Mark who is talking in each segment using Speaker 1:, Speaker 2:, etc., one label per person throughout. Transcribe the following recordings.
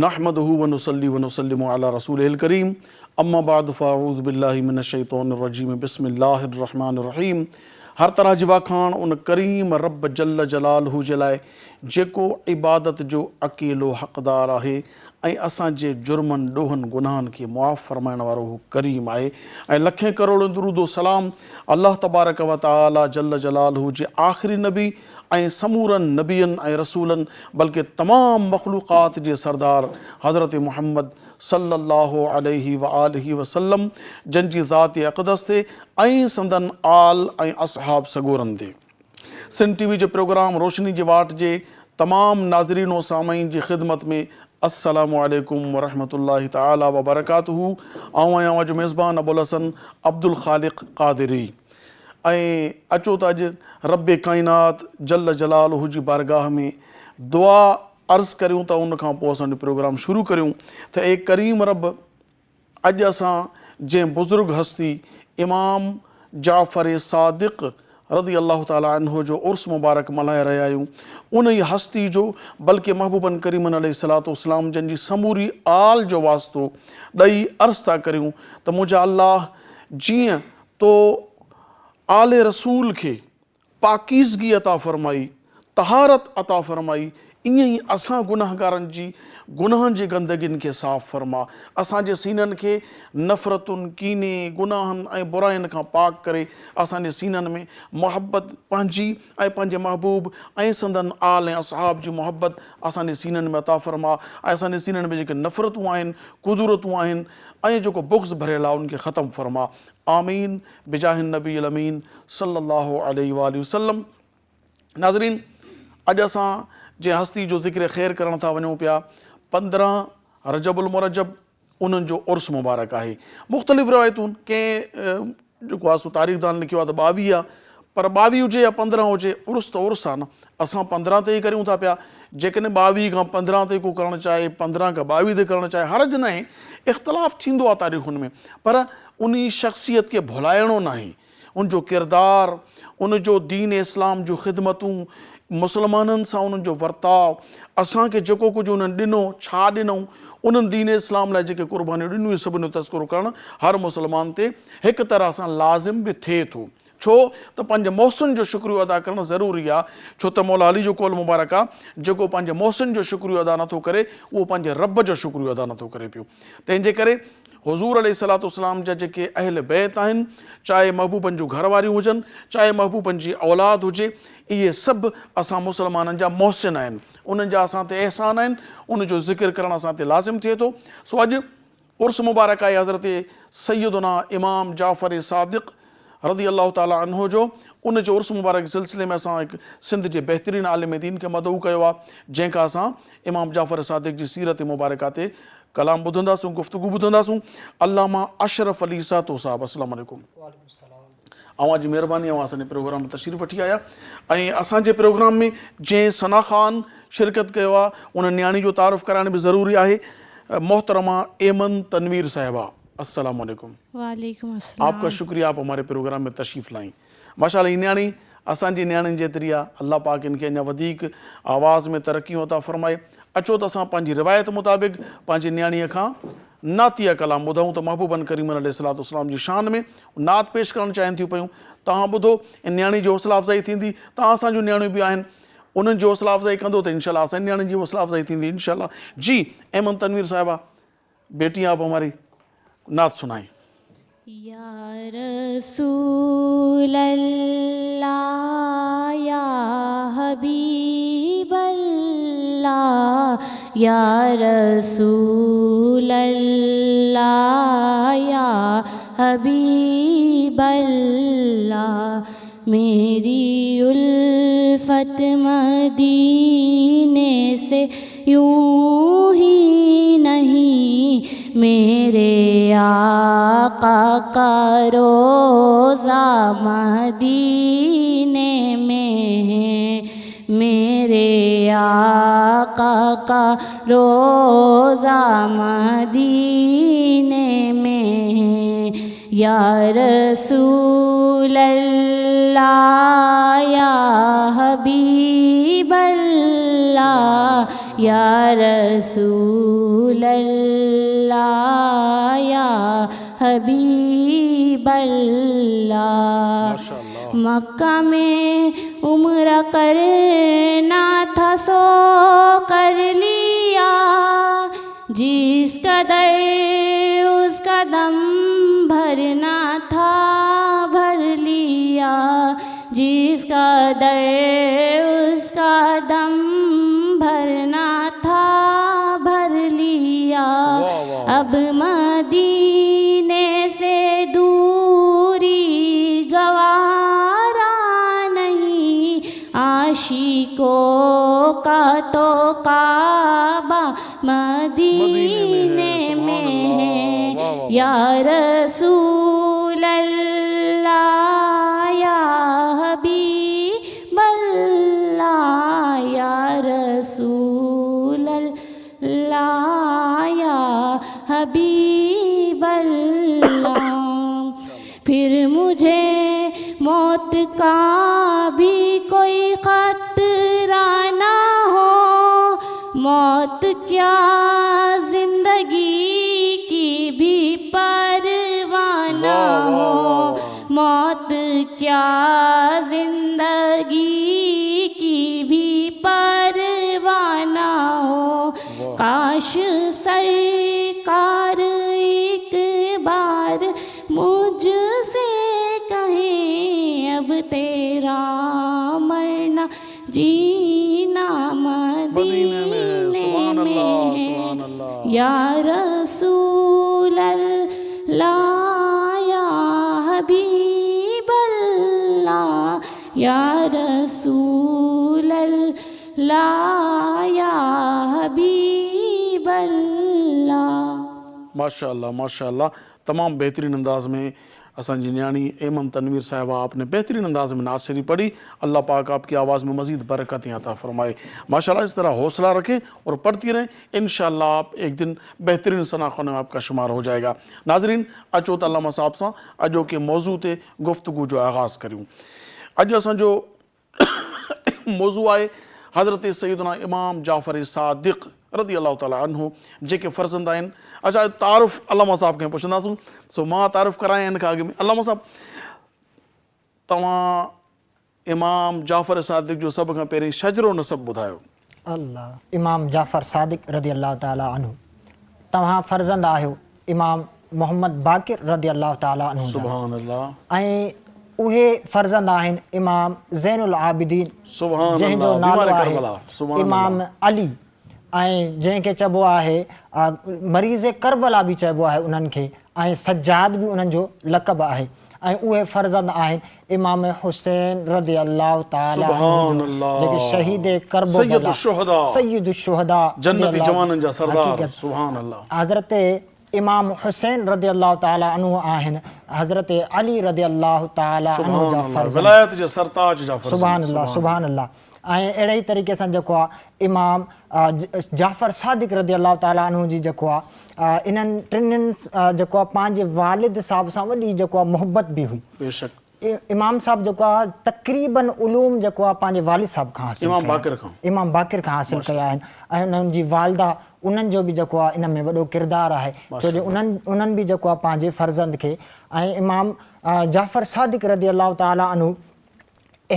Speaker 1: نحمده ونصلي ونسلم علي رسوله الڪريم اما بعد فاعوذ بالله من الشيطان الرجيم بسم الله الرحمن الرحيم هر طرح جي واکاڻ ان ڪريم رب جل جلاله جي لاء جيڪو عبادت جو اڪيلو حقدار آهي ۽ اسان جي جرمن ڏوهن گناهن کي معاف فرمائڻ وارو هو ڪريم آهي ۽ لکين ڪروڙين درود و سلام الله تبارڪ و تعالي جل جلاله جي آخري نبي ۽ سمورن نبين ۽ رسولن بلڪه تمام مخلوقات جي سردار حضرت محمد صلي الله عليه وآله وسلم جن جي ذات اقدس تي ۽ سندن آل ۽ اصحاب سڳورن تي. سنڌ ٽي وي جي پروگرام روشني جي واٽ جي تمام ناظرين و سامعين جي خدمت ۾ السلام عليڪم ورحمة الله تعالي وبرڪاته آئون آهيان اوهان جو ميزبان ابوالحسن عبدالخالق قادري ۽ اچو ته اڄ رب ڪائنات جل جلاله جي بارگاهه ۾ دعا عرض ڪريون ته ان کان پوء اسان جو پروگرام شروع ڪريون ته اي ڪريم رب اڄ اسان جنهن بزرگ هستي امام جعفر صادق رضي الله تعالٰي عنه جو عرس مبارڪ ملهائي رهيا آهيون انهي هستي جو بلڪه محبوبن ڪريمن عليه الصلوة والسلام جن جي سموري آل جو واسطو ڏئي عرض ٿا ڪريون ته منهنجا الله جيئن تو آل رسول کي پاڪيزگي عطا فرمائي، طهارت عطا فرمائي، ائين ئي اسان گنهگارن جي گناهن جي گندگين کي صاف فرما، اسان جي سينن کي نفرتن، ڪيني، گناهن ۽ براين کان پاڪ ڪري اسان جي سينن ۾ محبت پنهنجي ۽ پنهنجي محبوب ۽ سندن آل ۽ اصحاب جي محبت اسان جي سينن ۾ عطا فرما ۽ اسان جي سينن ۾ جيڪي نفرتون آهن، ڪدورتون آهن ۽ جيڪو بغض ڀريل آهي ان کي ختم فرما. آمين بجاه النبي الامين صلي الله عليه واٰله وسلم ناظرين اڄ اسان جنهن هستي جو ذڪر خير ڪرڻ ٿا وڃون پيا 15 رجب المرجب انهن جو عرس مبارڪ آهي مختلف روايتون ڪنهن جيڪو آهي سو تاريخدان لکيو آهي ته 22 آهي پر 22 هجي يا 15 هجي عرس ته عرس آهي نه اسان 15 تي ئي ڪريون ٿا پيا جيڪڏهن 22 کان 15 تي ڪو ڪرڻ چاهي 15 کان 22 تي ڪرڻ چاهي حرج ناهي اختلاف ٿيندو آهي تاريخن ۾ پر انهي شخصيت کي ڀلائڻو ناهي، ان جو ڪردار، ان جو دين اسلام جون خدمتون، مسلمانن سان انهن جو ورتاء، اسان کي جيڪو ڪجهه انهن ڏنو، ڇا ڏنائون، انهن دين اسلام لاء جيڪي قربانيون ڏنيون، اهي سڀني جو تذڪرو ڪرڻ هر مسلمان تي هڪ طرح سان لازم به ٿئي ٿو. ڇو ته پنهنجي محسن جو شڪريو ادا ڪرڻ ضروري آ، ڇو ته مولا علي جو قول مبارڪ آ، جيڪو پنهنجي محسن جو شڪريو ادا نٿو ڪري، اهو پنهنجي رب جو شڪريو ادا نٿو ڪري پيو. تنهن جي ڪري حضور عليه الصلوة والسلام جا جيڪي اهل بيت آهن، چاهي محبوبن جون گهر واريون هجن، چاهي محبوبن جي اولاد هجي، اهي سڀ اسان مسلمانن جا محسن آهن، انهن جا اسان تي احسان آهن، ان جو ذڪر ڪرڻ اسان تي لازم ٿئي ٿو. سو اڄ عرس مبارڪ آهي حضرت سيدنا امام جعفر صادق رضي الله تعالٰي عنه جو، ان جي عرس مبارڪ جي سلسلي ۾ اسان هڪ سنڌ جي بهترين عالم دين کي مدعو ڪيو آهي، جنهن کان اسان امام جعفر صادق جي سيرت مبارڪه تي ڪلام ٻڌنداسون، گفتگو ٻڌنداسون. علامه اشرف علي سهتو صاحب السلام عليڪم.
Speaker 2: وعليڪم السلام.
Speaker 1: اوهان جي مهرباني اوهان اسان جي پروگرام ۾ تشريف وٺي آيا ۽ اسان جي پروگرام ۾ جنهن ثنا خان شرڪت ڪيو آهي ان نياڻي جو تعارف ڪرائڻ به ضروري آهي محترمه ايمن تنوير صاحبه السلام عليڪم.
Speaker 3: وعليڪم السلام.
Speaker 1: آپ کا شڪريه آپ هماري پروگرام ۾ تشريف لائين. ماشاءالله هي نياڻي اسان جي نياڻين جيتري آ الله پاڪ ان کي اڃا وڌيڪ آواز ۾ ترقيون عطا فرمائي. اچو ته اسان پنهنجي روايت مطابق پنهنجي نياڻيء کان نعتيه ڪلام ٻڌون ته محبوبن ڪريمن عليه الصلوة والسلام جي شان ۾ نعت پيش ڪرڻ چاهين ٿيون پيون. توهان ٻڌو ان نياڻي جي حوصله افزائي ٿيندي. توهان اسان جون نياڻيون به آهن انهن جي حوصله افزائي ڪندو ته انشاءالله اسان جي نياڻين جي حوصله افزائي ٿيندي انشاءالله. جي ايمن تنوير صاحبه بيٽي آپ هماري نعت سنائين.
Speaker 3: يا رسول الله يا حبيب الله يا رسول الله يا حبيب الله ميري الفت مديني سي يون هي نهين ميري آقا کا روضه مديني ۾ هي ميري آقا کا روضه مديني ۾ هي يا رسول الله يا حبيب الله يا رسول الله يا حبيب الله. مڪه ۾ عمره ڪرنا ٿا سو ڪر ليا، جس قدر اس کا دم ڀرنا ٿا ڀر ليا، جس قدر اس کا دم ڀرنا ٿا ڀر ليا. اب مديني سي دوري گوارا نهين، عاشقو کا تو ڪعبه مديني ۾ هي. يا رسول الله يا حبيب الله، يا رسول الله يا حبيب الله. پھر مجھي موت کا ڀي ڪوئي خطره نه هو، موت ڪيا زندگي ڪي ڀي پرواھ نه هو، موت ڪيا زندگي ڪي ڀي پرواھ نه هو. ڪاش سرڪار هڪ بار مجھ سي ڪهين، اب تيرا مرنا جينا مديني ۾ هي. يا رسول الله يا حبيب الله، يا رسول الله يا حبيب الله.
Speaker 1: ماشاء الله ماشاء الله تمام بهترين انداز ۾ اسان جي نياڻي ايمن تنوير صاحبه آپ ني بهترين انداز ۾ نعت شريف پڙهي الله پاڪ آپ ڪي آواز ۾ مزيد برڪتين عطا فرمائي ماشاء الله اس طرح حوصله رکين اور پڙهتي رهين انشاء الله آپ ايڪ دن بهترين ثنا خوانن ۾ آپ ڪا شمار هو جائي گا ناظرين اچو ته علامه صاحب سان اڄوڪي موضوع تي گفتگو جو آغاز ڪريون اڄ اسان جو موضوع آهي حضرت سيدنا امام جعفر صادق رضي الله تعالٰي عنه جيڪي فرزند آهن. اڇا تعارف علامه صاحب کان پڇنداسون سو مان تعارف ڪرايان هن کان اڳ ۾ علامه صاحب توهان امام جعفر صادق جو سڀ کان پهرين شجرو نسب ٻڌايو.
Speaker 2: الله. امام جعفر صادق رضي الله تعالٰي عنه توهان فرزند آهيو امام محمد باقر رضي الله تعالٰي عنه جا
Speaker 1: سبحان الله.
Speaker 2: ۽ اهي فرزند آهن امام زين العابدين
Speaker 1: سبحان
Speaker 2: جنهن جو
Speaker 1: الله
Speaker 2: نالو
Speaker 1: بيمار
Speaker 2: آهي
Speaker 1: ڪربلا سبحان
Speaker 2: امام
Speaker 1: الله.
Speaker 2: علي ۽ جنهن کي چئبو آهي مريض ڪربلا به چئبو آهي انهن کي ۽ سجاد به انهن جو لقب آهي ۽ اهي فرزند آهن امام حسين رضي الله تعالٰي عنه
Speaker 1: سبحان
Speaker 2: جو
Speaker 1: الله
Speaker 2: جيڪي شهيد
Speaker 1: سيد
Speaker 2: ڪربلا
Speaker 1: الشهداء
Speaker 2: سيد الشهداء رضي
Speaker 1: جنتي
Speaker 2: الله
Speaker 1: جوانن جا سردار
Speaker 2: حقيقت
Speaker 1: سبحان الله.
Speaker 2: حضرت امام حسين رضي الله تعالٰي عنه آهن حضرت علي رضي الله تعالٰي عنه
Speaker 1: سبحان
Speaker 2: جا
Speaker 1: الله
Speaker 2: فرزند.
Speaker 1: ولايت جي سرتاج جا فرزند
Speaker 2: سبحان الله سبحان الله ۽ اهڙي ئي طريقي سان جيڪو آ امام جعفر صادق رضي الله تعالٰي عنه جي جيڪو آ انهن ٽنهن جيڪو آ پنهنجي والد صاحب سان وڏي جيڪو آ محبت به هئي.
Speaker 1: بيشڪ.
Speaker 2: امام صاحب جيڪو آ تقريباً علوم جيڪو آ پنهنجي والد صاحب کان حاصل
Speaker 1: امام
Speaker 2: ڪيا
Speaker 1: باقر کان.
Speaker 2: امام باقر کان حاصل ڪيا آهن ۽ انهن جي والده انهن جو به جيڪو آ ان ۾ وڏو ڪردار آهي ڇو جو انهن انهن به جيڪو آ پنهنجي فرزند کي ۽ امام جعفر صادق رضي الله تعالٰي عنه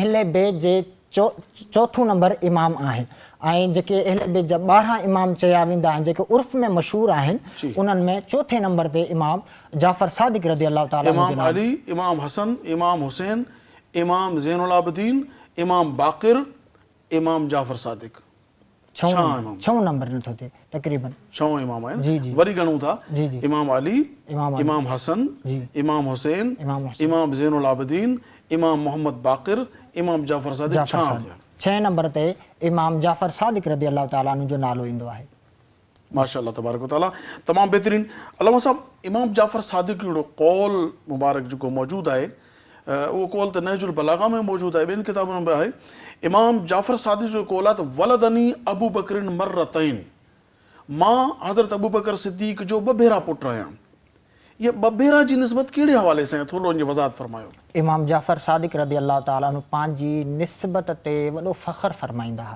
Speaker 2: اهل بيت جي چوٿون نمبر امام آهن ۽ جيڪي اهل بيت جا 12 امام چيا ويندا آهن جيڪي عرف ۾ مشهور آهن انهن ۾ چوٿين نمبر تي امام جعفر صادق رضي الله تعالٰي عنه جو
Speaker 1: امام
Speaker 2: نالو.
Speaker 1: علي، امام حسن، امام حسين، امام زين العابدين، امام باقر، امام جعفر صادق. ڇهون امام.
Speaker 2: ڇهون نمبر نٿو ٿئي تقريباً.
Speaker 1: ڇهون امام آهن.
Speaker 2: جي جي.
Speaker 1: وري ڳڻون ٿا.
Speaker 2: جي جي.
Speaker 1: امام علي،
Speaker 2: امام علي.
Speaker 1: امام حسن،
Speaker 2: جي.
Speaker 1: امام حسين،
Speaker 2: امام حسين.
Speaker 1: امام زين العابدين، امام محمد باقر، امام جعفر صادق
Speaker 2: جعفر
Speaker 1: ڇهان
Speaker 2: صادق.
Speaker 1: ٿيا.
Speaker 2: ڇهين نمبر تي امام جعفر صادق رضي الله تعالٰي عنه جو نالو ايندو آهي.
Speaker 1: ماشاء الله تبارڪ وتعالي تمام بهترين علامه صاحب امام جعفر صادق جو هڪڙو قول مبارڪ جيڪو موجود آهي اهو قول ته نهج البلاغه ۾ موجود آهي ٻين ڪتابن ۾ به آهي امام جعفر صادق جو قول آهي ته ولدني ابوبڪر مرتين مان حضرت ابوبڪر صديق جو ٻه ڀيرا پٽ آهيان اها ٻه ڀيرا جي نسبت ڪهڙي حوالي سان آهي ٿورو ان جي وضاحت فرمايو.
Speaker 2: امام جعفر صادق رضي الله تعالٰي عنه پنهنجي نسبت تي وڏو فخر فرمائيندا ها.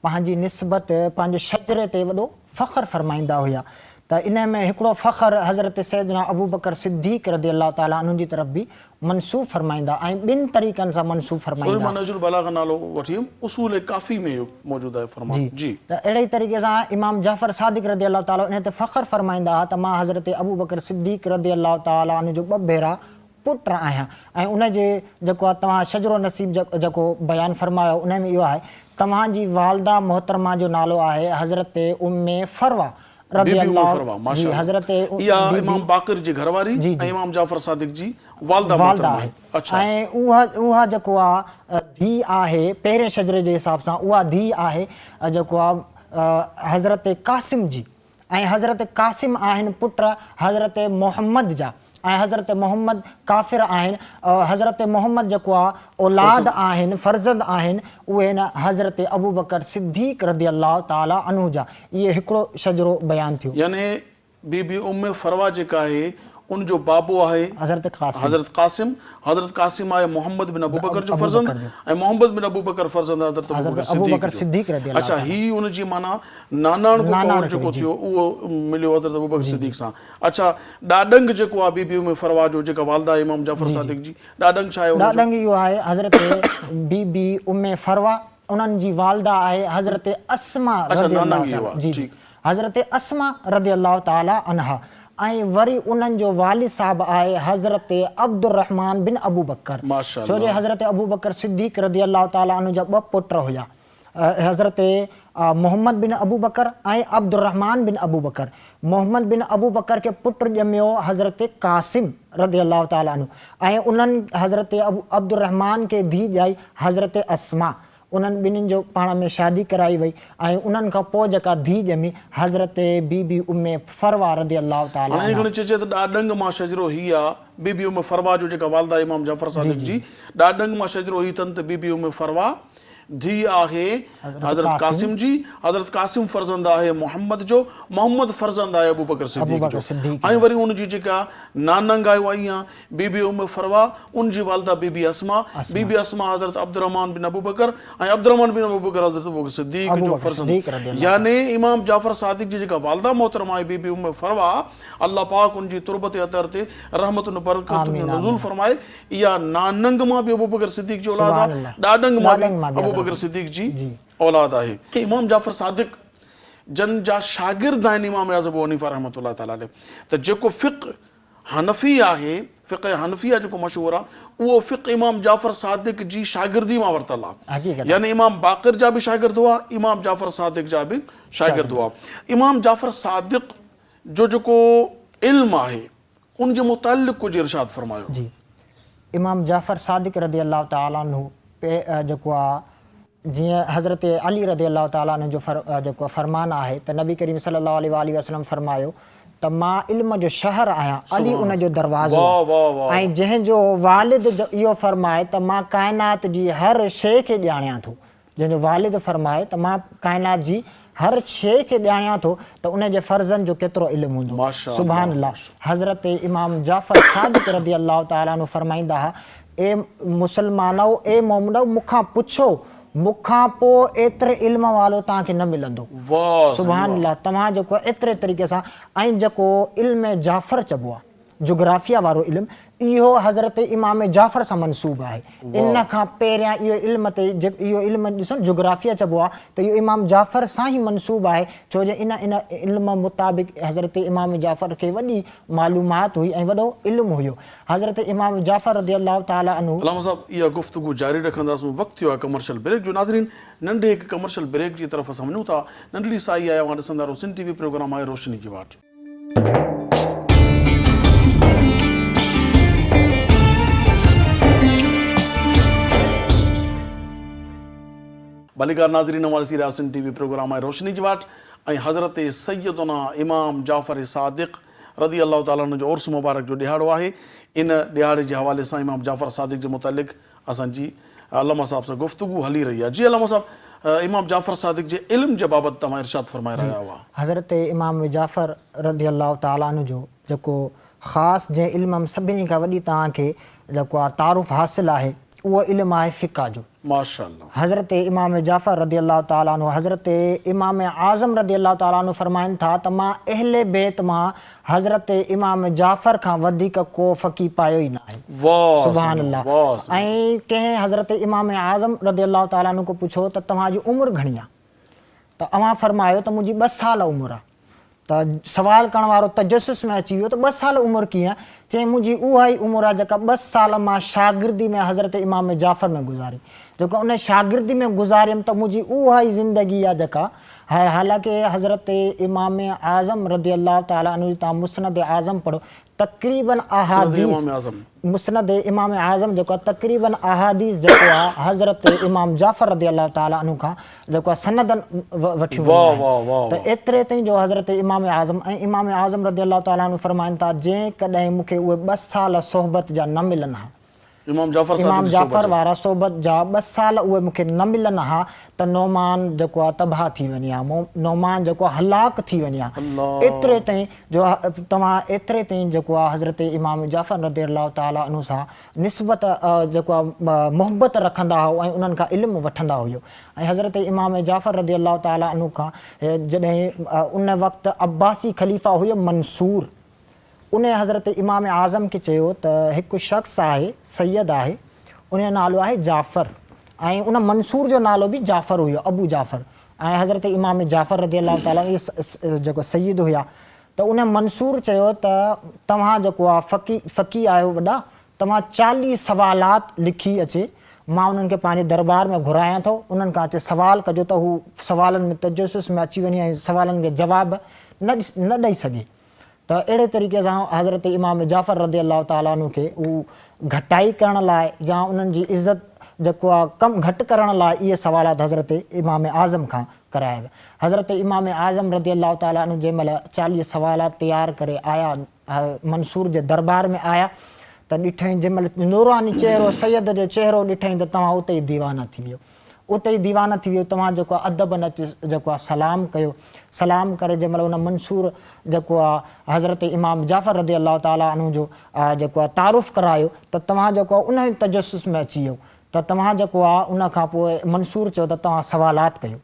Speaker 2: پنهنجي نسبت پنهنجي شجري تي وڏو فخر فرمائيندا هيا ته انهي ۾ هڪڙو فخر حضرت سيدنا ابوبڪر صديق رضي الله تعالٰي عنه جي طرف به منسوب فرمائيندا ۽ ٻن طريقن سان منسوب
Speaker 1: سوري
Speaker 2: فرمائيندا.
Speaker 1: مان نهج البلاغه نالو وٺي ويم اصول ڪافي ۾ اهو موجود آهي فرمان
Speaker 2: جي
Speaker 1: جي.
Speaker 2: ته اهڙي ئي طريقي سان امام جعفر صادق رضي الله تعالٰي انهي تي فخر فرمائيندا ها ته مان حضرت ابوبڪر صديق رضي الله تعالٰي عنه جو ٻه ڀيرا پٽ آهيان ۽ ان جي جيڪو آهي توهان شجرو نصيب جيڪو بيان فرمايو انهي ۾ اهو آهي توهان جي والده محترمه جو نالو آهي حضرت ام فروه
Speaker 1: بي
Speaker 2: رضي
Speaker 1: بي ام
Speaker 2: الله
Speaker 1: فروه
Speaker 2: جي
Speaker 1: ماشاء الله
Speaker 2: حضرت
Speaker 1: اها
Speaker 2: بي
Speaker 1: امام
Speaker 2: بي
Speaker 1: باقر جي گهر واري
Speaker 2: جي
Speaker 1: ۽
Speaker 2: جي
Speaker 1: امام جعفر صادق جي والده
Speaker 2: والده
Speaker 1: محترمه
Speaker 2: آهي
Speaker 1: آهي اڇا.
Speaker 2: ۽ اها اها جيڪو آهي ڌيء آهي پهرين شجري جي حساب سان اها ڌيء آهي جيڪو آهي حضرت قاسم جي ۽ حضرت قاسم آهن پٽ حضرت محمد جا ۽ حضرت محمد ڪافر آهن حضرت محمد جيڪو آ اولاد آهن فرزند آهن اهي هن حضرت ابوبڪر صديق رضي الله تعالي عنه جا اهي هڪڙو شجرو بيان ٿيو.
Speaker 1: يعني بي بي ام فروه جيڪا آهي ان جو بابو آهي
Speaker 2: حضرت قاسم.
Speaker 1: حضرت قاسم، حضرت قاسم آهي محمد بن ابوبڪر جو فرزند ۽ محمد بن ابوبڪر فرزند آهي حضرت ابوبڪر صديق جو. اڇا هي ان جي معنيٰ ناناڻڪو ڪنور جيڪو ٿيو اهو مليو حضرت ابوبڪر صديق سان. اڇا ڏاڏنگ جيڪو آهي بي بي ام فروه جو جيڪا والده آهي امام جعفر صادق جي ڏاڏنگ ڇا آهي ان جو؟
Speaker 2: ڏاڏنگ اهو آهي حضرت بي بي ام فروه انهن جي والده آهي حضرت اسماء رضي الله تعالٰي جي جي حضرت اسماء رضي الله تعالٰي عنها ۽ وري انهن جو والد صاحب آهي حضرت عبدالرحمان بن ابوبڪر ڇو جو حضرت ابوبڪر صديق رضي الله تعالٰي عنه جا ٻه پٽ هيا حضرت محمد بن ابوبڪر ۽ عبدالرحمان بن ابوبڪر محمد بن ابوبڪر کي پٽ ڄميو حضرت قاسم رضي الله تعالٰي عنه ۽ انهن حضرت عبدالرحمان کي ڌيء ڄائي حضرت اسماء انهن ٻنهين جو پاڻ ۾ شادي ڪرائي وئي ۽ انهن کان پوء جيڪا ڌيء ڄمي حضرت بي بي ام فروه رضي الله تعالٰي
Speaker 1: هاڻي
Speaker 2: عنها.
Speaker 1: کڻي چئجي ته ڏاڏنگ مان شجرو هي آ، بي بي ام فروه جو جيڪا والده آهي امام جعفر صادق جي، ڏاڏنگ مان شجرو هي اٿن ته بي بي ام فروه ڌيء آهي حضرت قاسم جي، حضرت قاسم فرزند آهي محمد جو، محمد فرزند آهي ابوبڪر صديق جو ۽ وري ان جي جيڪا ناننگ آهي اها ائين بي بي ام فروه، ان جي والده بي بي اسماء، بي بي اسماء حضرت عبدالرحمان بن ابوبڪر ۽ عبدالرحمان بن ابوبڪر حضرت ابوبڪر صديق جو فرزند يعني امام جعفر صادق جي جيڪا والده محترمه آهي بي بي ام فروه الله پاڪ ان جي تربت اطهر تي رحمتن و برڪتن جو نزول فرمائي اها ناننگ مان به ابوبڪر صديق جي اولاد آهي ڏاڏنگ مان به ابوبڪر صديق جي اولاد آهي. امام جعفر صادق جن جا شاگرد آهن امام اعظم ابو حنيفه رحمة الله تعالٰي عليه ته جيڪو فقه حنفي آهي، فقه حنفيه جيڪو مشهور آهي، اهو فقه امام جعفر صادق جي شاگردي مان ورتل آهي. يعني امام باقر جا به شاگرد هئا، امام جعفر صادق جا به شاگرد هئا. امام جعفر صادق جو جيڪو علم آهي، ان جي متعلق ڪجهه ارشاد فرمايو.
Speaker 2: جي. امام جعفر صادق رضي الله تعالٰي عنه جيڪو آهي، جيئن حضرت علي رضي الله تعالٰي عنه جو جيڪو فرمان آهي ته نبي ڪريم صلي الله عليه واٰله وسلم فرمايو ته مان علم جو شهر آهيان علي ان جو دروازو آهي ۽ جنهن جو والد اهو فرمائي ته مان ڪائنات جي هر شيء کي ڄاڻيان ٿو جنهن جو والد فرمائي ته مان ڪائنات جي هر شيء کي ڄاڻيان ٿو ته ان جي فرزند جو ڪيترو علم هوندو. سبحان الله حضرت امام جعفر صادق رضي الله تعالٰي عنه فرمائيندا ها، اي مسلمانؤ، اي مؤمنؤ مون کان پڇو، مون کان پوء ايتري علم والو توهان کي نه ملندو. سبحان الله توهان جيڪو ايتري طريقي سان ۽ جيڪو علم جعفر چئبو آهي. جغرافيه وارو علم اهو حضرت امام جعفر سان منسوب آهي. ان کان پهريان اهو علم تي اهو علم ڏسو نه جغرافيه چئبو آهي ته اهو امام جعفر سان ئي منسوب آهي ڇو جو ان ان علم مطابق حضرت امام جعفر کي وڏي معلومات هئي ۽ وڏو علم هيو. حضرت امام جعفر رضي الله تعالٰي عنه.
Speaker 1: علامه صاحب اها گفتگو جاري رکنداسون وقت ٿيو آهي ڪمرشل بريڪ جو ناظرين ننڍي هڪ ڪمرشل بريڪ جي طرف اسان وڃون ٿا ننڍڙي سائي آهي اوهان ڏسندا رهو سنڌ ٽي وي پروگرام آهي روشني جي واٽ. ڀليڪار ناظرين اوهان ڏسي رهيا سنڌ ٽي وي پروگرام آهي روشني جي واٽ ۽ حضرت سيدنا امام جعفر صادق رضي الله تعالٰي عنه جو عرس مبارڪ جو ڏهاڙو آهي ان ڏهاڙي جي حوالي سان امام جعفر صادق جي متعلق اسان جي علامه صاحب سان گفتگو هلي رهي آهي. جي علامه صاحب امام جعفر صادق جي علم جي بابت توهان ارشاد فرمائي
Speaker 2: جي
Speaker 1: رهيا هئا.
Speaker 2: حضرت امام جعفر رضي الله تعالٰي عنه جو جيڪو خاص جنهن علم م سڀني کان وڏي توهان کي جيڪو آهي تعارف حاصل آهي. اهو علم آهي فقه جو.
Speaker 1: ماشاء الله.
Speaker 2: حضرت امام جعفر رضي الله تعالٰي عنه حضرت امام اعظم رضي الله تعالٰي عنه فرمائن ٿا ته مان اهل بيت مان حضرت امام جعفر کان وڌيڪ ڪو فقيه پايو ئي ناهي.
Speaker 1: واه
Speaker 2: سبحان
Speaker 1: سائين
Speaker 2: الله.
Speaker 1: واه سائين.
Speaker 2: ۽ ڪنهن حضرت امام اعظم رضي الله تعالٰي عنه کان پڇيو ته توهان جي عمر گهڻي آهي؟ ته اوهان فرمايو ته منهنجي ٻه سال عمر آهي. ته سوال ڪرڻ وارو تجسس ۾ اچي ويو ته ٻه سال عمر ڪيئن؟ چيائين منهنجي اها ئي عمر آهي جيڪا ٻه سال مان شاگردي ۾ حضرت امام جعفر ۾ گذاري. جيڪا ان شاگردي ۾ گذاريم ته منهنجي اها ئي زندگي آهي جيڪا حالانڪه حضرت امام اعظم رضي الله تعالٰي عنه جي توهان مسند اعظم پڙهو تقريباً احاديث مسند امام اعظم جيڪو آهي تقريباً احاديث جيڪو آهي حضرت امام جعفر رضي الله تعالٰي عنه کان جيڪو آهي سندن وٺيون ويون آهن ته ايتري تائين جو حضرت امام اعظم ۽ امام اعظم رضي الله تعالٰي عنه فرمائن ٿا جيڪڏهن مون کي اهي ٻه سال صحبت جا نه ملن ها
Speaker 1: امام جعفر صادق
Speaker 2: امام
Speaker 1: جي صحبت
Speaker 2: جعفر
Speaker 1: جا.
Speaker 2: وارا صحبت جا ٻه سال اهي مون کي نه ملن ها ته نعمان جيڪو آهي تباهه ٿي وڃي ها، نعمان جيڪو آهي هلاڪ ٿي وڃي ها.
Speaker 1: الله.
Speaker 2: ايتري تائين جو توهان ايتري تائين جيڪو آهي حضرت امام جعفر رضي الله تعالٰي عنه سان نسبت جيڪو آهي محبت رکندا هئو ۽ انهن کان علم وٺندا هيو ۽ حضرت امام جعفر رضي الله تعالٰي عنه کان جڏهن ان وقت عباسي خليفه هيو منصور انهيء حضرت امام اعظم کي چيو ته هڪ شخص آهي، سيد آهي، ان جو نالو آهي جعفر ۽ ان منصور جو نالو به جعفر هيو، ابو جعفر ۽ حضرت امام جعفر رضي الله تعالٰي عنه اهي جيڪو سيد هيا ته ان منصور چيو ته توهان جيڪو آهي فقيه فقيه آهيو وڏا توهان چاليهه سوالات لکي اچي مان انهن کي پنهنجي دربار ۾ گهرايان ٿو انهن کان اچي سوال ڪجو ته هو سوالن ۾ تجسس ۾ اچي وڃي ۽ سوالن کي جواب نه نه ڏئي سگهي. ته اهڙي طريقي سان حضرت امام جعفر رضي الله تعالٰي عنه کي هو گهٽائي ڪرڻ لاء يا انهن جي عزت جيڪو آهي ڪم گهٽ ڪرڻ لاء اهي سوالات حضرت امام اعظم کان ڪرايا ويا. حضرت امام اعظم رضي الله تعالٰي عنه جنهن مهل 40 سوالات تيار ڪري آيا منصور جي دربار ۾ آيا ته ڏٺائين جنهن مهل نوراني چهرو سيد جو چهرو ڏٺائين ته توهان اتي ئي ديوانا ٿي ويو. اتي ئي ديوانه ٿي ويو، توهان جيڪو آ ادب نه جيڪو آ سلام ڪيو، سلام ڪري جنهن مهل ان منصور جيڪو آ حضرت امام جعفر رضي الله تعالٰي عنه جو جيڪو آ تعارف ڪرايو ته توهان جيڪو آ انهي تجسس ۾ اچي ويو ته توهان جيڪو آ ان کان پوء منصور چيو ته توهان سوالات ڪيو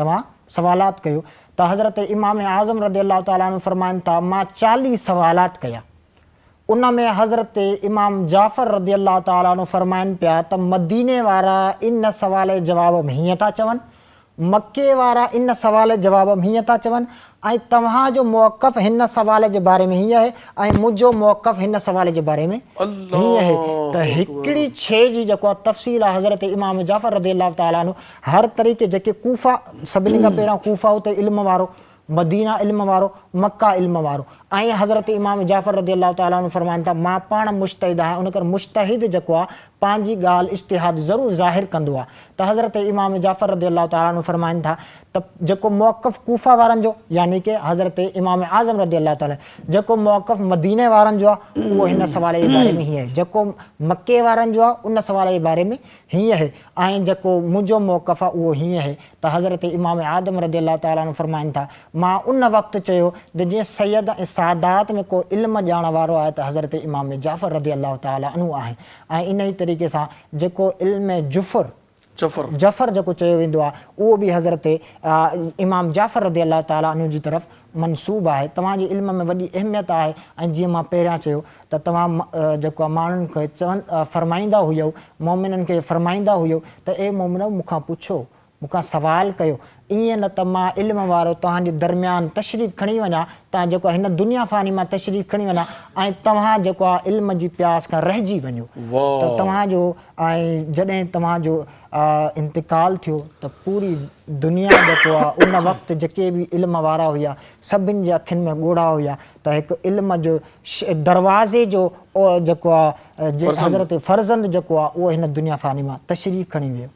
Speaker 2: توهان سوالات ڪيو ته حضرت امام اعظم رضي الله تعالٰي عنه فرمائن ٿا مان 40 سوالات ڪيا. ان ۾ حضرت امام جعفر رضي الله تعالٰي عنه فرمائن پيا ته مديني وارا ان سوال جي جواب ۾ هيئن ٿا چون، مڪي وارا ان سوال جي جواب ۾ هيئن ٿا چون ۽ توهان جو موقف هن سوال جي باري ۾ هيئن آهي ۽ منهنجو موقف هن سوال جي باري ۾ هيئن آهي ته هڪڙي شيء جي جيڪو تفصيل آهي حضرت امام جعفر رضي الله تعالٰي عنه هر طريقي جيڪي ڪوفه سڀني کان پهريان ڪوفه اتي علم وارو مدينه علم وارو، مڪه علم وارو ۽ حضرت امام جعفر رضي الله تعالٰي عنه فرمائن ٿا، مان پاڻ مجتهد آهيان ان ڪري مجتهد جيڪو آهي پنهنجي ڳالهه اجتهاد ضرور ظاهر ڪندو آهي ته حضرت امام جعفر رضي الله تعالٰي عنه فرمائن ٿا ته جيڪو موقف ڪوفه وارن جو يعني ڪه حضرت امام اعظم رضي الله تعالٰي جيڪو موقف مدينه وارن جو آهي اهو هن سوال جي باري ۾ هيئن آهي جيڪو مڪي وارن جو آهي ان سوال جي باري ۾ هيئن آهي ۽ جيڪو منهنجو موقف آهي اهو هيئن آهي ته حضرت امام آدم رضي الله تعالٰي عنه فرمائن ٿا، مان ان وقت چيو ته جيئن سيد ۽ سادات ۾ ڪو علم ڄاڻ وارو آهي ته حضرت امام جعفر رضي الله تعالٰي عنه آهن ۽ انهي طريقي سان جيڪو علم جفر، جفر جيڪو چيو ويندو آهي اهو به حضرت امام جعفر رضي الله تعالٰي عنه جي طرف منسوب آهي. توهان جي علم ۾ وڏي اهميت آهي ۽ جيئن مان پهريان چيو ته توهان جيڪو آهي ماڻهن کي چون فرمائيندا هيؤ، مؤمنن کي فرمائيندا هيؤ ته اي مؤمنؤ مون کان پڇو، مون کان سوال ڪيو، ائين نه ته مان علم وارو توهان جي درميان تشريف کڻي وڃان، تان جيڪو آهي هن دنيا فاني مان تشريف کڻي وڃان ۽ توهان جيڪو آهي علم جي پياس کان رهجي وڃو ته توهان جو ۽ جڏهن توهان جو انتقال ٿيو ته پوري دنيا جيڪو آهي ان وقت جيڪي به علم وارا هيا سڀن جي اکين ۾ ڳوڙها هيا ته هڪ علم جو دروازي جو جيڪو آهي حضرت فرزند جيڪو آهي اهو هن دنيا فاني مان تشريف کڻي ويو.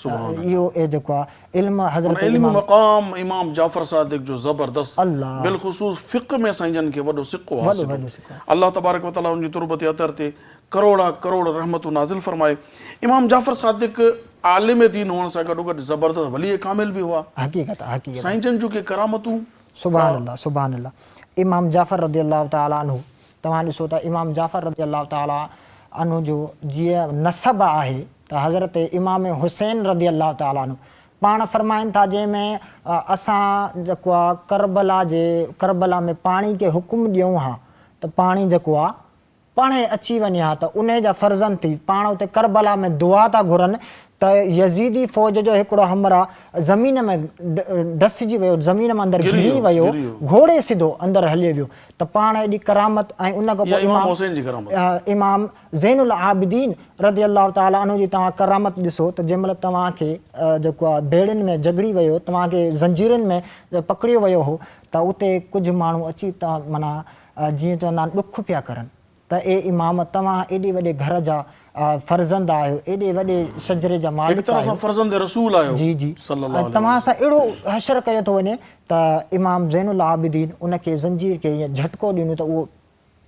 Speaker 1: سبحان الله.
Speaker 2: اهو جيڪو آهي علم حضرت
Speaker 1: علمي
Speaker 2: امام.
Speaker 1: مقام امام جعفر صادق جو زبردست
Speaker 2: الله.
Speaker 1: بالخصوص فقه ۾ سائين جن کي وڏو سڪو
Speaker 2: وڏو
Speaker 1: حاصل هو.
Speaker 2: وڏو سڪو.
Speaker 1: الله تبارڪ و تعالي ان جي تربت اطهر تي ڪروڙا ڪروڙ رحمتون نازل فرمائي. امام جعفر صادق عالم دين هئڻ سان گڏوگڏ زبردست ولي ڪامل به هئا.
Speaker 2: حقيقت آهي حقيقت.
Speaker 1: سائين جن جون ڪي ڪرامتون.
Speaker 2: سبحان الله سبحان الله امام جعفر رضي الله تعالي عنه توهان ڏسو ته امام جعفر رضي الله تعالي عنه جو جيئن نسب آهي ته حضرت امام حسين رضي الله تعالٰي عنه پاڻ فرمائن ٿا جنهن ۾ اسان جيڪو آ ڪربلا جي ڪربلا ۾ پاڻي کي حڪم ڏيون ها ته پاڻي جيڪو آ پاڻهي اچي وڃي ها ته انهي جا فرزند ٿي پاڻ اتي ڪربلا ۾ دعا ٿا گهرن ته يزيدي فوج جو هڪڙو همراهه زمين ۾ ڊسجي ويو زمين ۾ اندر گهري ويو گهوڙي سڌو اندر هلي ويو ته پاڻ ايڏي ڪرامت ۽ ان کان پوء امام زين العابدين رضي الله تعالٰي عنه جي توهان ڪرامت ڏسو ته جنهن مهل توهان کي جيڪو آهي ٻيڙين ۾ جڳڙي ويو توهان کي زنجيرن ۾ پڪڙيو ويو هو ته اتي ڪجهه ماڻهو اچي توهان معنيٰ جيئن چوندا آهن ڏک پيا ڪرن ته اي امام توهان ايڏي وڏي گهر جا فرزند آهيو ايڏي وڏي شجري جا مالڪ
Speaker 1: هڪ طرح سان
Speaker 2: آهيو
Speaker 1: فرزند رسول آهيو
Speaker 2: جي جي
Speaker 1: صلي الله
Speaker 2: ۽
Speaker 1: عليه
Speaker 2: توهان
Speaker 1: وسلم.
Speaker 2: سان اهڙو حشر ڪيو ٿو وڃي ته امام زين العابدين ان کي زنجير کي ائين جهٽڪو ڏنو ته اهو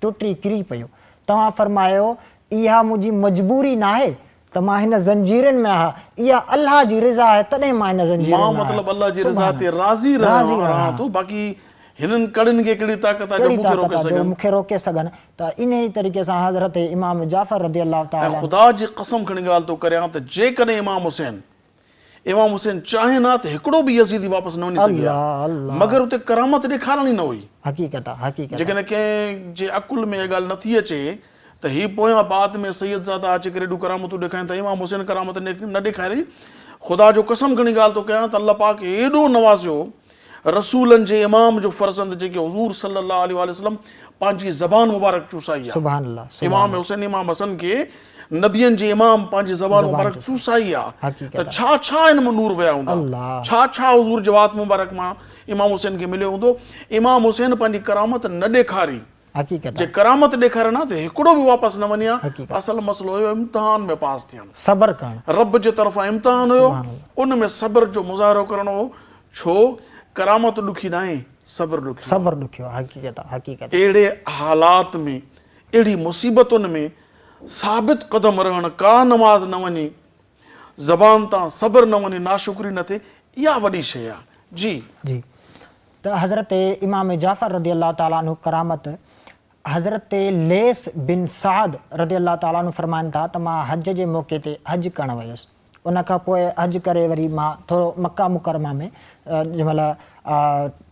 Speaker 2: ٽٽي ڪري پيو. توهان فرمايو، اها منهنجي مجبوري ناهي ته مان هن زنجيرن ۾ آهيان، اها الله جي رضا آهي تڏهن مان هن زنجيرن
Speaker 1: مان
Speaker 2: ۾ آهيان.
Speaker 1: مطلب الله جي رضا
Speaker 2: سبحان
Speaker 1: تي
Speaker 2: الله.
Speaker 1: راضي
Speaker 2: راضي
Speaker 1: رهان
Speaker 2: رهان.
Speaker 1: ٿو، باقي هنن ڪڙين کي ڪهڙي طاقت آهي جو
Speaker 2: ڪهڙي
Speaker 1: مون کي
Speaker 2: طاقت
Speaker 1: روڪي
Speaker 2: آهي جو
Speaker 1: سگهن.
Speaker 2: مون کي روڪي سگهن. ته انهيء طريقي سان حضرت امام جعفر رضي الله
Speaker 1: ۽
Speaker 2: تعالٰي عنه.
Speaker 1: خدا جي قسم کڻي ڳالهه ٿو ڪريان ته جيڪڏهن امام حسين امام حسين چاهين ها ته هڪڙو به يزيدي واپس نه وڃي سگهي ها، مگر اتي ڪرامت ڏيکارڻي نه هئي.
Speaker 2: حقيقت آ، حقيقت آ.
Speaker 1: جيڪڏهن ڪنهن جي عقل ۾ اها ڳالهه نٿي اچي ته هي پويان بعد ۾ سيد زاده اچي ڪري ايڏيون ڪرامتون ڏيکارين ٿا، امام حسين ڪرامت نه ڏيکاري. خدا جو قسم کڻي ڳالهه ٿو ڪيان ته الله پاڪ ايڏو نوازيو رسولن جي امام جو فرزند جيڪي حضور صلي الله عليه واٰله وسلم پنهنجي زبان مبارڪ چوسائي آ.
Speaker 2: سبحان الله سبحان
Speaker 1: امام
Speaker 2: الله.
Speaker 1: حسين امام حسن کي نبين جي امام پنهنجي زبان
Speaker 2: زبان
Speaker 1: مبارڪ
Speaker 2: چوسائي.
Speaker 1: چوسائي آ
Speaker 2: حقيقت
Speaker 1: ته
Speaker 2: آ.
Speaker 1: ڇا ڇا ان مان نور ويا هوندا
Speaker 2: الله.
Speaker 1: ڇا ڇا حضور جي وات مبارڪ مان امام حسين کي مليو هوندو امام حسين پنهنجي ڪرامت نه ڏيکاري
Speaker 2: حقيقت
Speaker 1: جي
Speaker 2: آ.
Speaker 1: ڪرامت ڏيکارين ها ته هڪڙو به واپس نه وڃي ها
Speaker 2: حقيقت.
Speaker 1: اصل مسئلو هيو امتحان ۾ پاس ٿيڻ.
Speaker 2: صبر ڪرڻ.
Speaker 1: رب جي طرفان امتحان هيو
Speaker 2: سبحان الله.
Speaker 1: ان ۾ صبر جو مظاهرو ڪرڻو هو ڇو ڪرامت ڏکي ناهي صبر ڏکيو آهي.
Speaker 2: صبر ڏکيو آهي حقيقت آهي حقيقت آهي.
Speaker 1: اهڙي حالات ۾ اهڙي مصيبتن ۾ ثابت قدم رهڻ ڪا نماز نه وڃي زبان تان صبر نه وڃي ناشڪري نه ٿئي اها وڏي شيء آهي جي.
Speaker 2: جي ته حضرت امام جعفر رضي الله تعالٰي عنه ڪرامت حضرت ليث بن سعد رضي الله تعالٰي عنه فرمائن ٿا ته مان حج جي موقعي تي حج ڪرڻ ويس ان کان پوء حج ڪري وري مان ٿورو مڪه مڪرمه ۾ جنهن مهل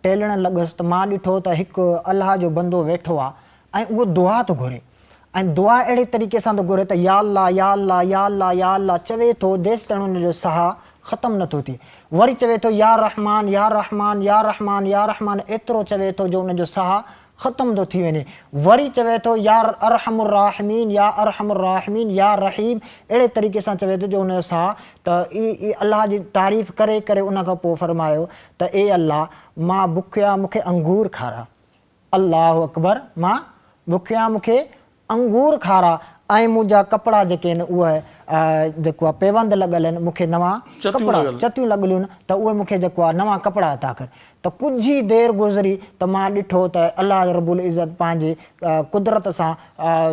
Speaker 2: ٽهلڻ لڳس ته مان ڏٺو ته هڪ الله جو بندو ويٺو آهي ۽ اهو دعا ٿو گهري ۽ دعا اهڙي طريقي سان ٿو گهري ته يا الله يا الله يا الله يا الله چوي ٿو جيستائين ان جو ساهه ختم نه ٿو ٿئي وري چوي ٿو يا رحمان يا رحمان يا رحمان يا رحمان ايترو چوي ٿو جو ان جو ساهه ختم ٿو ٿي وڃي وري چوي ٿو يا ارحم الراحمين يا ارحم الراحمين يا رحيم اهڙي طريقي سان چوي ٿو جو ان جو ساهه ته الله جي تعريف ڪري ڪري ان کان پوء فرمايو ته اي الله مان بکيو آهيان مون کي انگور کاراء. الله اڪبر مان بکيو آهيان مون کي انگور کاراء ۽ منهنجا ڪپڙا جيڪي آهن اهي جيڪو آهي پيوند لڳل آهن مون کي نوان ڪپڙا چتيون لڳل آهن ته اهي مون کي جيڪو آهي نوان ڪپڙا عطا ڪر ته ڪجهه ئي دير گذري ته مان ڏٺو ته الله رب العزت پنهنجي قدرت سان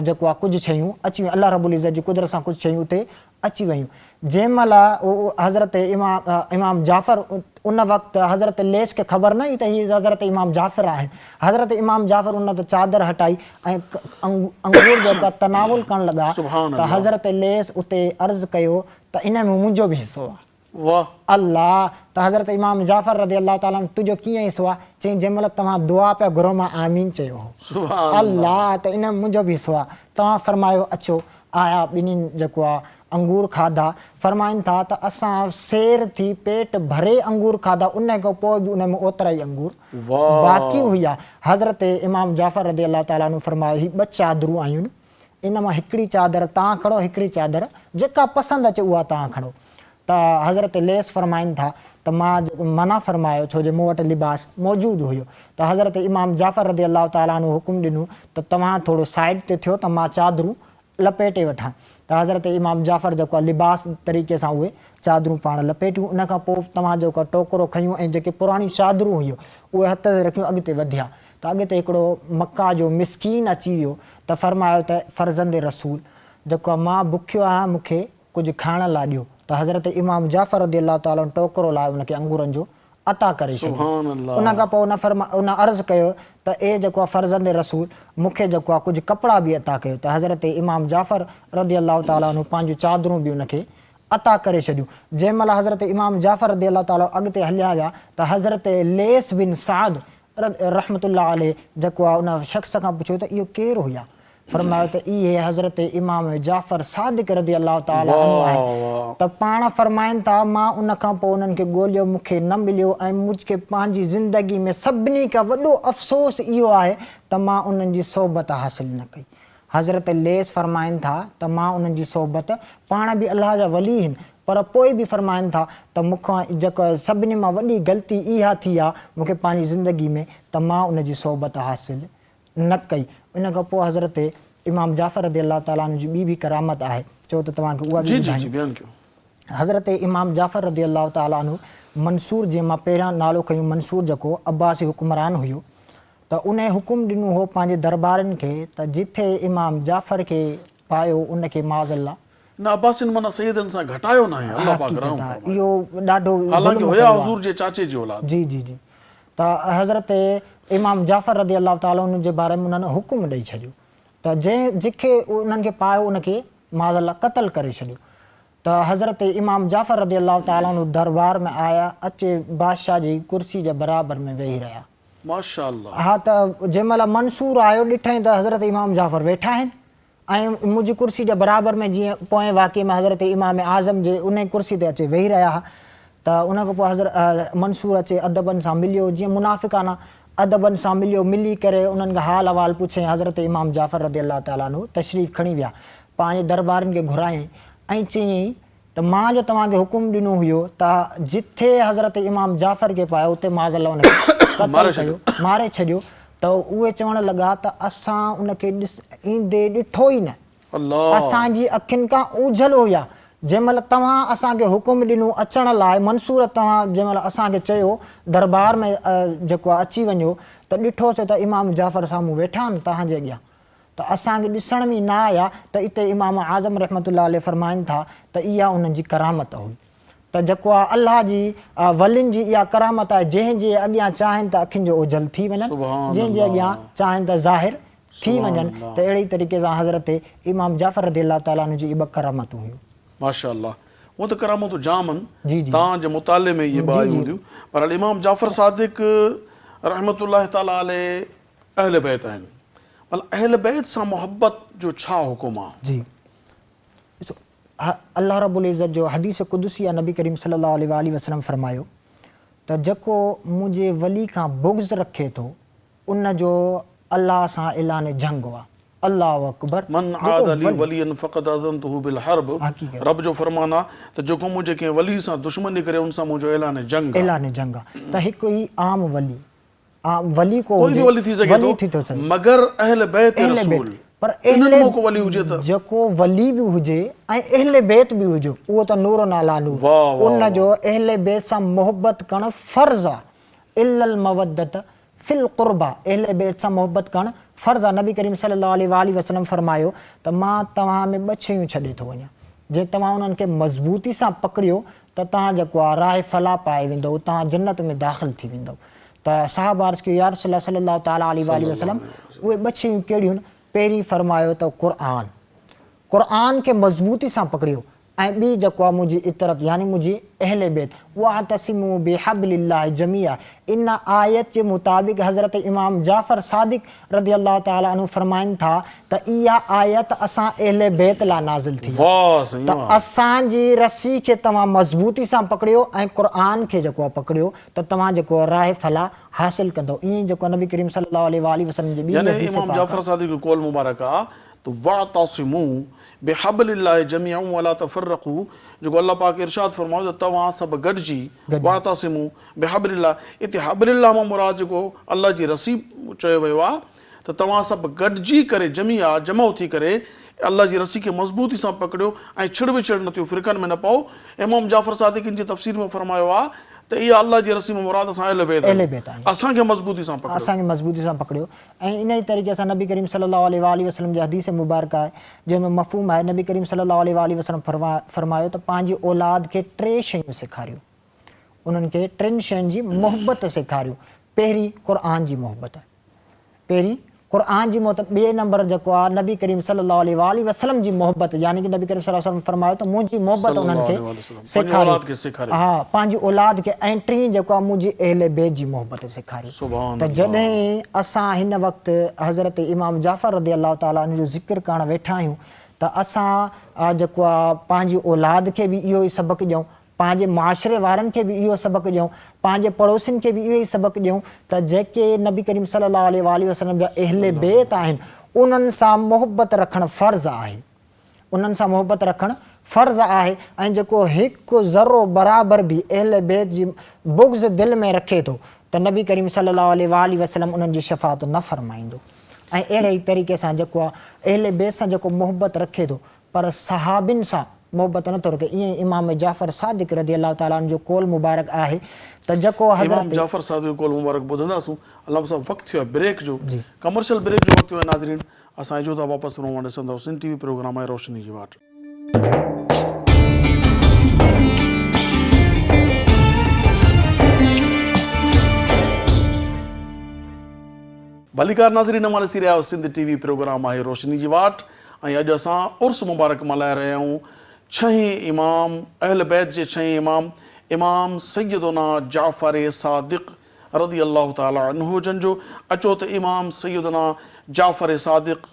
Speaker 2: جيڪو آهي ڪجهه شيون اچي ويون الله رب العزت جي قدرت سان ڪجهه شيون اتي اچي ويون. جنهن مهل حضرت امام جعفر ان وقت حضرت ليث کي خبر نه هئي ته هي حضرت امام جعفر آهن. حضرت امام جعفر ان تي چادر هٽائي ۽ انگور جو تناول ڪرڻ لڳا ته حضرت ليث اتي عرض ڪيو ته ان ۾ منهنجو به حصو آهي. الله ته حضرت امام جعفر رضي الله تعالٰي عنه تنهنجو ڪيئن حصو آهي؟ چيائين جنهن مهل توهان دعا پيا گهرو مان آمين چيو هو. الله ته ان ۾ منهنجو به حصو آهي. توهان فرمايو اچو آيا ٻنهين جيڪو آ انگور کاڌا، فرمائن ٿا ته اسان سير ٿي پيٽ ڀري انگور کاڌا ان کان پوء به ان ۾ اوترا ئي انگور باقي هيا. حضرت امام جعفر رضي الله تعالٰي عنه فرمايو هي ٻه چادرون آيون ان مان هڪڙي چادر توهان کڻو هڪڙي چادر جيڪا پسند اچي اها توهان کڻو ته حضرت ليث فرمائن ٿا ته مان منع فرمايو ڇو جو مون وٽ لباس موجود هيو ته حضرت امام جعفر رضي الله تعالٰي عنه حڪم ڏنو ته توهان ٿورو سائيڊ تي ٿيو ته مان چادرون لپيٽي وٺان ته حضرت امام جعفر جيڪو آهي لباس طريقي سان اهي چادرون پاڻ لپيٽيون ان کان پوء توهان جيڪو آهي ٽوڪرو کنيو ۽ جيڪي پراڻيون چادرون هيون اهي هٿ تي رکيون اڳتي وڌيا ته اڳتي هڪڙو مڪه جو مسڪين اچي ويو ته فرمايو ته فرزند رسول جيڪو آهي مان بکيو آهيان مون کي ڪجهه کائڻ لاء ڏيو ته حضرت امام جعفر رضي الله تعالٰي عنه ٽوڪرو لاهي ان کي انگورن جو عطا ڪري ڇڏيو. ان کان پوء ان فرما ان عرض ڪيو ته اي جيڪو آهي فرزند رسول مون کي جيڪو آهي ڪجهه ڪپڙا به عطا ڪيو ته حضرت امام جعفر رضي الله تعالٰي عنه پنهنجون چادرون به ان کي عطا ڪري ڇڏيون. جنهن مهل حضرت امام جعفر رضي الله تعالٰي عنه اڳتي هليا ويا ته حضرت ليث بن سعد رحمة الله عليه جيڪو آهي ان شخص کان پڇيو ته اهو ڪير هيا؟ فرمايو ته اهي حضرت امام جعفر صادق رضي الله تعالٰي عنه آهن ته پاڻ فرمائن ٿا مان ان کان پوء انهن کي ڳوليو مون کي نه مليو ۽ مون کي پنهنجي زندگي ۾ سڀني کان وڏو افسوس اهو آهي ته مان انهن جي صحبت حاصل نه ڪئي. حضرت ليث فرمائن ٿا ته مان انهن جي صحبت، پاڻ به الله جا ولي هن پر پوء به فرمائن ٿا ته مون کان جيڪا سڀني مان وڏي غلطي اها ٿي آ مون کي پنهنجي زندگي ۾ ته مان ان جي صحبت حاصل نه ڪئي. ان کان پوء حضرت امام جعفر رضي الله تعالٰي عنه جي ٻي به ڪرامت آهي، چئو ته توهان کي اها به
Speaker 1: جي جي جي
Speaker 2: ٻڌايون.
Speaker 1: بيان ڪيو.
Speaker 2: حضرت امام جعفر رضي الله تعالٰي عنه منصور جنهن مان پهريان نالو کنيو منصور جيڪو عباسي حڪمران هيو ته انهي حڪم ڏنو هو پنهنجي دربارين کي ته جٿي امام جعفر کي پايو ان کي معاذ الله.
Speaker 1: نه عباسين معنيٰ سيدن سان گهٽايو ناهي الله پاڪ
Speaker 2: حقيقت
Speaker 1: رحم
Speaker 2: آهي
Speaker 1: فرمائي.
Speaker 2: اهو ڏاڍو
Speaker 1: حالانڪه
Speaker 2: ظلم
Speaker 1: هيا
Speaker 2: ڪيو آهي.
Speaker 1: حضور جي چاچي جي اولاد.
Speaker 2: جي جي جي ته حضرت امام جعفر رضي الله تعالٰي عنه جي باري ۾ انهن حڪم ڏئي ڇڏيو ته جنهن جکي انهن کي پايو ان کي معاذ الله قتل ڪري ڇڏيو ته حضرت امام جعفر رضي الله تعالٰي عنه دربار ۾ آيا اچي بادشاهه جي ڪرسي جي برابر ۾ ويهي رهيا.
Speaker 1: ماشاء الله.
Speaker 2: ها ته جنهن مهل منصور آيو ڏٺائين ته حضرت امام جعفر ويٺا آهن ۽ منهنجي ڪرسي جي برابر ۾ جيئن پوئين واقعي ۾ حضرت امام اعظم جي انهي ڪرسي تي اچي ويهي رهيا ها ته ان کان پوء حضرت منصور اچي ادبن سان مليو جيئن منافقانه ادبن سان مليو ملي ڪري انهن کان حال احوال پڇيائين حضرت امام جعفر رضي الله تعالٰي عنه تشريف کڻي ويا پنهنجي دربارين کي گهرايائين ۽ چيائين ته مان جو توهان کي حڪم ڏنو هيو ته جٿي حضرت امام جعفر کي پايو اتي معاذ الله ان کي قتل ڪيو، ماري ڇڏيو، ته اهي چوڻ لڳا ته اسان ان کي ڏس ايندي ڏٺو ئي نه، اسان جي اکين کان اوجهل هيا، جنهن مهل توهان اسان کي حڪم ڏنو اچڻ لاء، منصور توهان جنهن مهل اسان کي چيو دربار ۾ جيڪو آهي اچي وڃو ته ڏٺوسي ته امام جعفر سامهون ويٺا آهن توهان جي اڳيان. ته اسان کي ڏسڻ ۾ ئي نه آيا ته اتي امام اعظم رحمة الله عليه فرمائن ٿا ته اها انهن جي ڪرامت هئي ته جيڪو آهي الله جي ولين جي اها ڪرامت آهي جنهن جي اڳيان چاهين ته اکين جو اوجهل ٿي وڃن جنهن جي اڳيان چاهين ته ظاهر ٿي وڃن ته اهڙي ئي طريقي سان حضرت امام جعفر رضي الله تعالٰي عنه جي اهي ٻه ڪرامتون هيون.
Speaker 1: ماشاء الله هونء ته ڪرامتون جام آهن
Speaker 2: جي جي
Speaker 1: توهان جي مطالعي ۾ اهي ٻه
Speaker 2: جي
Speaker 1: آيون
Speaker 2: جي
Speaker 1: هونديون بهرحال امام جعفر صادق رحمة الله تعالٰي عليه اهل بيت آهن ڀلا اهل بيت سان محبت جو ڇا حڪم آ؟
Speaker 2: جي ڏسو الله رب العزت جو حديث قدسي آ نبي ڪريم صلي الله عليه واٰله وسلم فرمايو ته جيڪو منهنجي ولي کان بغض رکي ٿو ان جو الله سان اعلان جنگ آ الله اڪبر
Speaker 1: من
Speaker 2: جيڪو
Speaker 1: عاد لي وليا فقد اذنته بالحرب
Speaker 2: حقيقت
Speaker 1: رب جو فرمان آ ته جيڪو منهنجي ڪنهن ولي سان دشمني ڪري ان سان منهنجو اعلان جنگ آ.
Speaker 2: اعلان جنگ آ ته هڪ هي عام ولي عام ولي ڪو
Speaker 1: ڪوئي به
Speaker 2: هجي
Speaker 1: ولي ٿي سگهي
Speaker 2: ولي ٿي
Speaker 1: ٿو
Speaker 2: ٿو سگهي
Speaker 1: مگر اهل بيت
Speaker 2: اهل بيت
Speaker 1: رسول
Speaker 2: پر
Speaker 1: انهن
Speaker 2: اهل
Speaker 1: مان ڪو ولي هجي ته
Speaker 2: جيڪو ولي به هجي ۽ اهل بيت به هجي اهو ته نور عليٰ نور
Speaker 1: واه واه
Speaker 2: ان
Speaker 1: واه
Speaker 2: جو اهل بيت سان محبت ڪرڻ فرض آ الا المودة في القربيٰ اهل بيت سان محبت ڪرڻ فرض آ نبي ڪريم صلي الله عليه واٰله وسلم فرمايو ته مان توهان ۾ ٻه شيون ڇڏي ٿو وڃان جي توهان انهن کي مضبوطي سان پڪڙيو ته توهان جيڪو آ راهه فلاح پائي ويندؤ توهان جنت ۾ داخل ٿي ويندؤ ته صحابه عرض ڪيو يا رسول الله صلي الله تعالٰي عليه واٰله وسلم اهي ٻه شيون ڪهڙيون آهن؟ پهرين فرمايو ته قرآن، قرآن کي مضبوطي سان پڪڙيو ۽ ٻي جيڪو آهي منهنجي عترت يعني منهنجي اهل بيت واعتصموا بحبل الله جميعا ان آيت جي مطابق حضرت امام جعفر صادق رضي الله تعالٰي عنه فرمائن ٿا ته اها آيت اسان اهل بيت لاء نازل ٿي آهي ته اسان جي رسي کي توهان مضبوطي سان پڪڙيو ۽ قرآن کي جيڪو آهي پڪڙيو ته توهان جيڪو راهه فلاح حاصل ڪندؤ ائين ئي جيڪو نبي ڪريم صلي الله عليه واٰله وسلم جي ٻي
Speaker 1: يعني
Speaker 2: حديث
Speaker 1: امام
Speaker 2: پاڪ
Speaker 1: جعفر صادق جو قول مبارڪ آ ته واعتصموا بحبل الله جميعا ولا تفرقوا جيڪو الله پاڪ ارشاد فرمايو ته توهان سڀ گڏجي واعتصموا بحبل الله اتي حبل الله مان مراد جيڪو الله جي رسي چيو ويو آ ته توهان سڀ گڏجي ڪري جميعا جمع ٿي ڪري الله جي رسي کي مضبوطي سان پڪڙيو ۽ ڇڙ وڇڙ نه ٿيو فرقن ۾ نه پئو امام جعفر صادق ان جي تفسير ۾ فرمايو آهي ته اها الله جي رسي مان مراد اسان اهل بيت
Speaker 2: اهل بيت آهيون
Speaker 1: اسان کي مضبوطي سان پڪڙيو
Speaker 2: اسان کي مضبوطي سان پڪڙيو ۽ انهي طريقي سان نبي ڪريم صلي الله عليه واٰله وسلم جي حديث مبارڪه آهي جنهن جو مفهوم آهي نبي ڪريم صلي الله عليه واٰله وسلم فرمايو ته پنهنجي اولاد کي ٽي شيون سيکاريو. انهن کي ٽن شين جي محبت سيکاريو پهرين قرآن جي محبت پهرين قرآن جي محبت ٻئي نمبر جيڪو آهي نبي ڪريم صلي الله عليه واٰله وسلم جي محبت يعني ڪه نبي ڪريم صلي الله عليه وسلم فرمايو ته منهنجي محبت انهن کي سيکاريو ها پنهنجي اولاد کي ۽ ٽين جيڪو آهي منهنجي اهل بيت جي محبت سيکاريو ته جڏهن اسان هن وقت حضرت امام جعفر رضي الله تعالٰي عنه جو ذڪر ڪرڻ ويٺا آهيون ته اسان جيڪو آهي پنهنجي اولاد کي به اهو ئي سبق ڏيون پنهنجي معاشري وارن کي به اهو سبق ڏيون، پنهنجي پڙوسين کي به اهو ئي سبق ڏيون ته جيڪي نبي ڪريم صلي الله عليه واٰله وسلم جا اهل بيت آهن انهن سان محبت رکڻ فرض آهي انهن سان محبت رکڻ فرض آهي ۽ جيڪو هڪ ذرو برابر به اهل بيت جي بغض دل ۾ رکي ٿو ته نبي ڪريم صلي الله عليه واٰله وسلم انهن جي شفاعت نه فرمائيندو ۽ اهڙي ئي طريقي سان جيڪو اهل بيت سان جيڪو محبت رکي ٿو پر صحابين سان محبت نه ٿو رکي، ائين ئي امام جعفر صادق رضي الله تعالٰي عنه جو قول مبارڪ آهي ته جيڪو حضرت.
Speaker 1: امام جعفر صادق جو قول مبارڪ ٻڌنداسون، علامه صاحب وقت ٿيو آهي بريڪ جو، ڪمرشل بريڪ جو وقت ٿيو آهي ناظرين اسان اچون ٿا واپس پروگرام ڏسندا رهو سنڌ ٽي وي پروگرام آهي روشني جي واٽ. ڀليڪار ناظرين اوهان ڏسي رهيا آهيو سنڌ ٽي وي پروگرام آهي روشني جي واٽ ۽ اڄ اسان عرس مبارڪ ملهائي رهيا آهيون ڇهين امام اهل بيت جي ڇهين امام امام سيدنا جعفر صادق رضي الله تعالٰي عنه جن جو اچو ته امام سيدنا جعفر صادق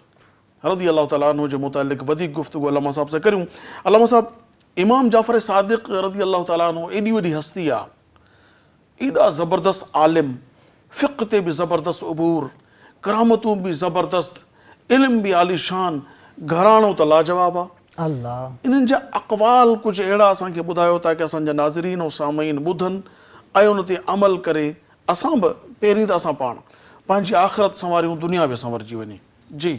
Speaker 1: رضي الله تعالٰي عنه جي متعلق وڌيڪ گفتگو علامه صاحب سان ڪريون علامه صاحب امام جعفر صادق رضي الله تعالٰي عنه ايڏي وڏي هستي آ ايڏا زبردست عالم، فقه تي به زبردست عبور، ڪرامتون به زبردست، علم به عاليشان، گهراڻو ته لاجواب آ.
Speaker 2: الله.
Speaker 1: انهن جا اقوال ڪجهه اهڙا اسان کي ٻڌايو تاڪه اسان جا ناظرين و سامعين ٻڌن ۽ ان تي عمل ڪري اسان به پهرين ته اسان پاڻ پنهنجي آخرت سنواريون دنيا به سنورجي وڃي. جي.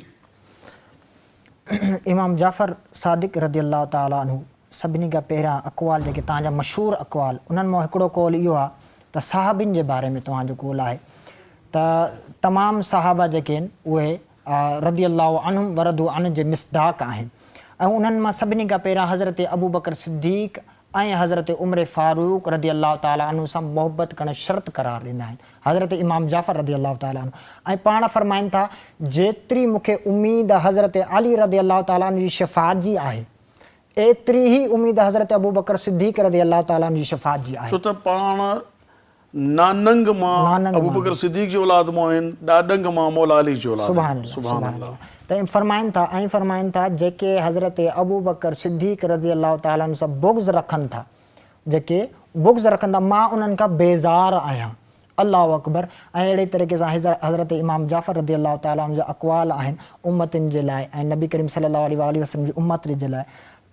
Speaker 2: امام جعفر صادق رضي الله تعالٰي عنه سڀني کان پهريان اقوال جيڪي توهان جا مشهور اقوال انهن مان هڪڙو قول اهو آهي ته صحابين جي باري ۾ توهان جو قول آهي ته تمام صحابه جيڪي آهن اهي رضي الله عنهم ورضو عنه جي مصداق آهن ۽ انهن مان سڀني کان پهريان حضرت ابوبڪر صديق ۽ حضرت عمر فاروق رضي الله تعالٰي عنه سان محبت ڪرڻ شرط قرار ڏيندا آهن حضرت امام جعفر رضي الله تعالٰي عنه ۽ پاڻ فرمائن ٿا جيتري مون کي اميد حضرت علي رضي الله تعالٰي عنه جي شفاعت جي آهي ايتري ئي اميد حضرت ابوبڪر صديق رضي الله تعالٰي عنه جي شفاعت جي آهي.
Speaker 1: ڇو ته پاڻ ناننگ مان ابوبڪر صديق جي اولاد مان آهن، ڏاڏنگ مان مولا علي جي اولاد آهن.
Speaker 2: سبحان الله ته فرمائن ٿا ۽ فرمائن ٿا جيڪي حضرت ابوبڪر صديق رضي الله تعالٰي عنه سان بغض رکن ٿا جيڪي بغض رکن ٿا مان انهن کان بيزار آهيان. الله اڪبر ۽ اهڙي طريقي سان حضرت امام جعفر رضي الله تعالٰي عنه جا اقوال آهن امتين جي لاء ۽ نبي ڪريم صلي الله عليه واٰله وسلم جي امت جي لاء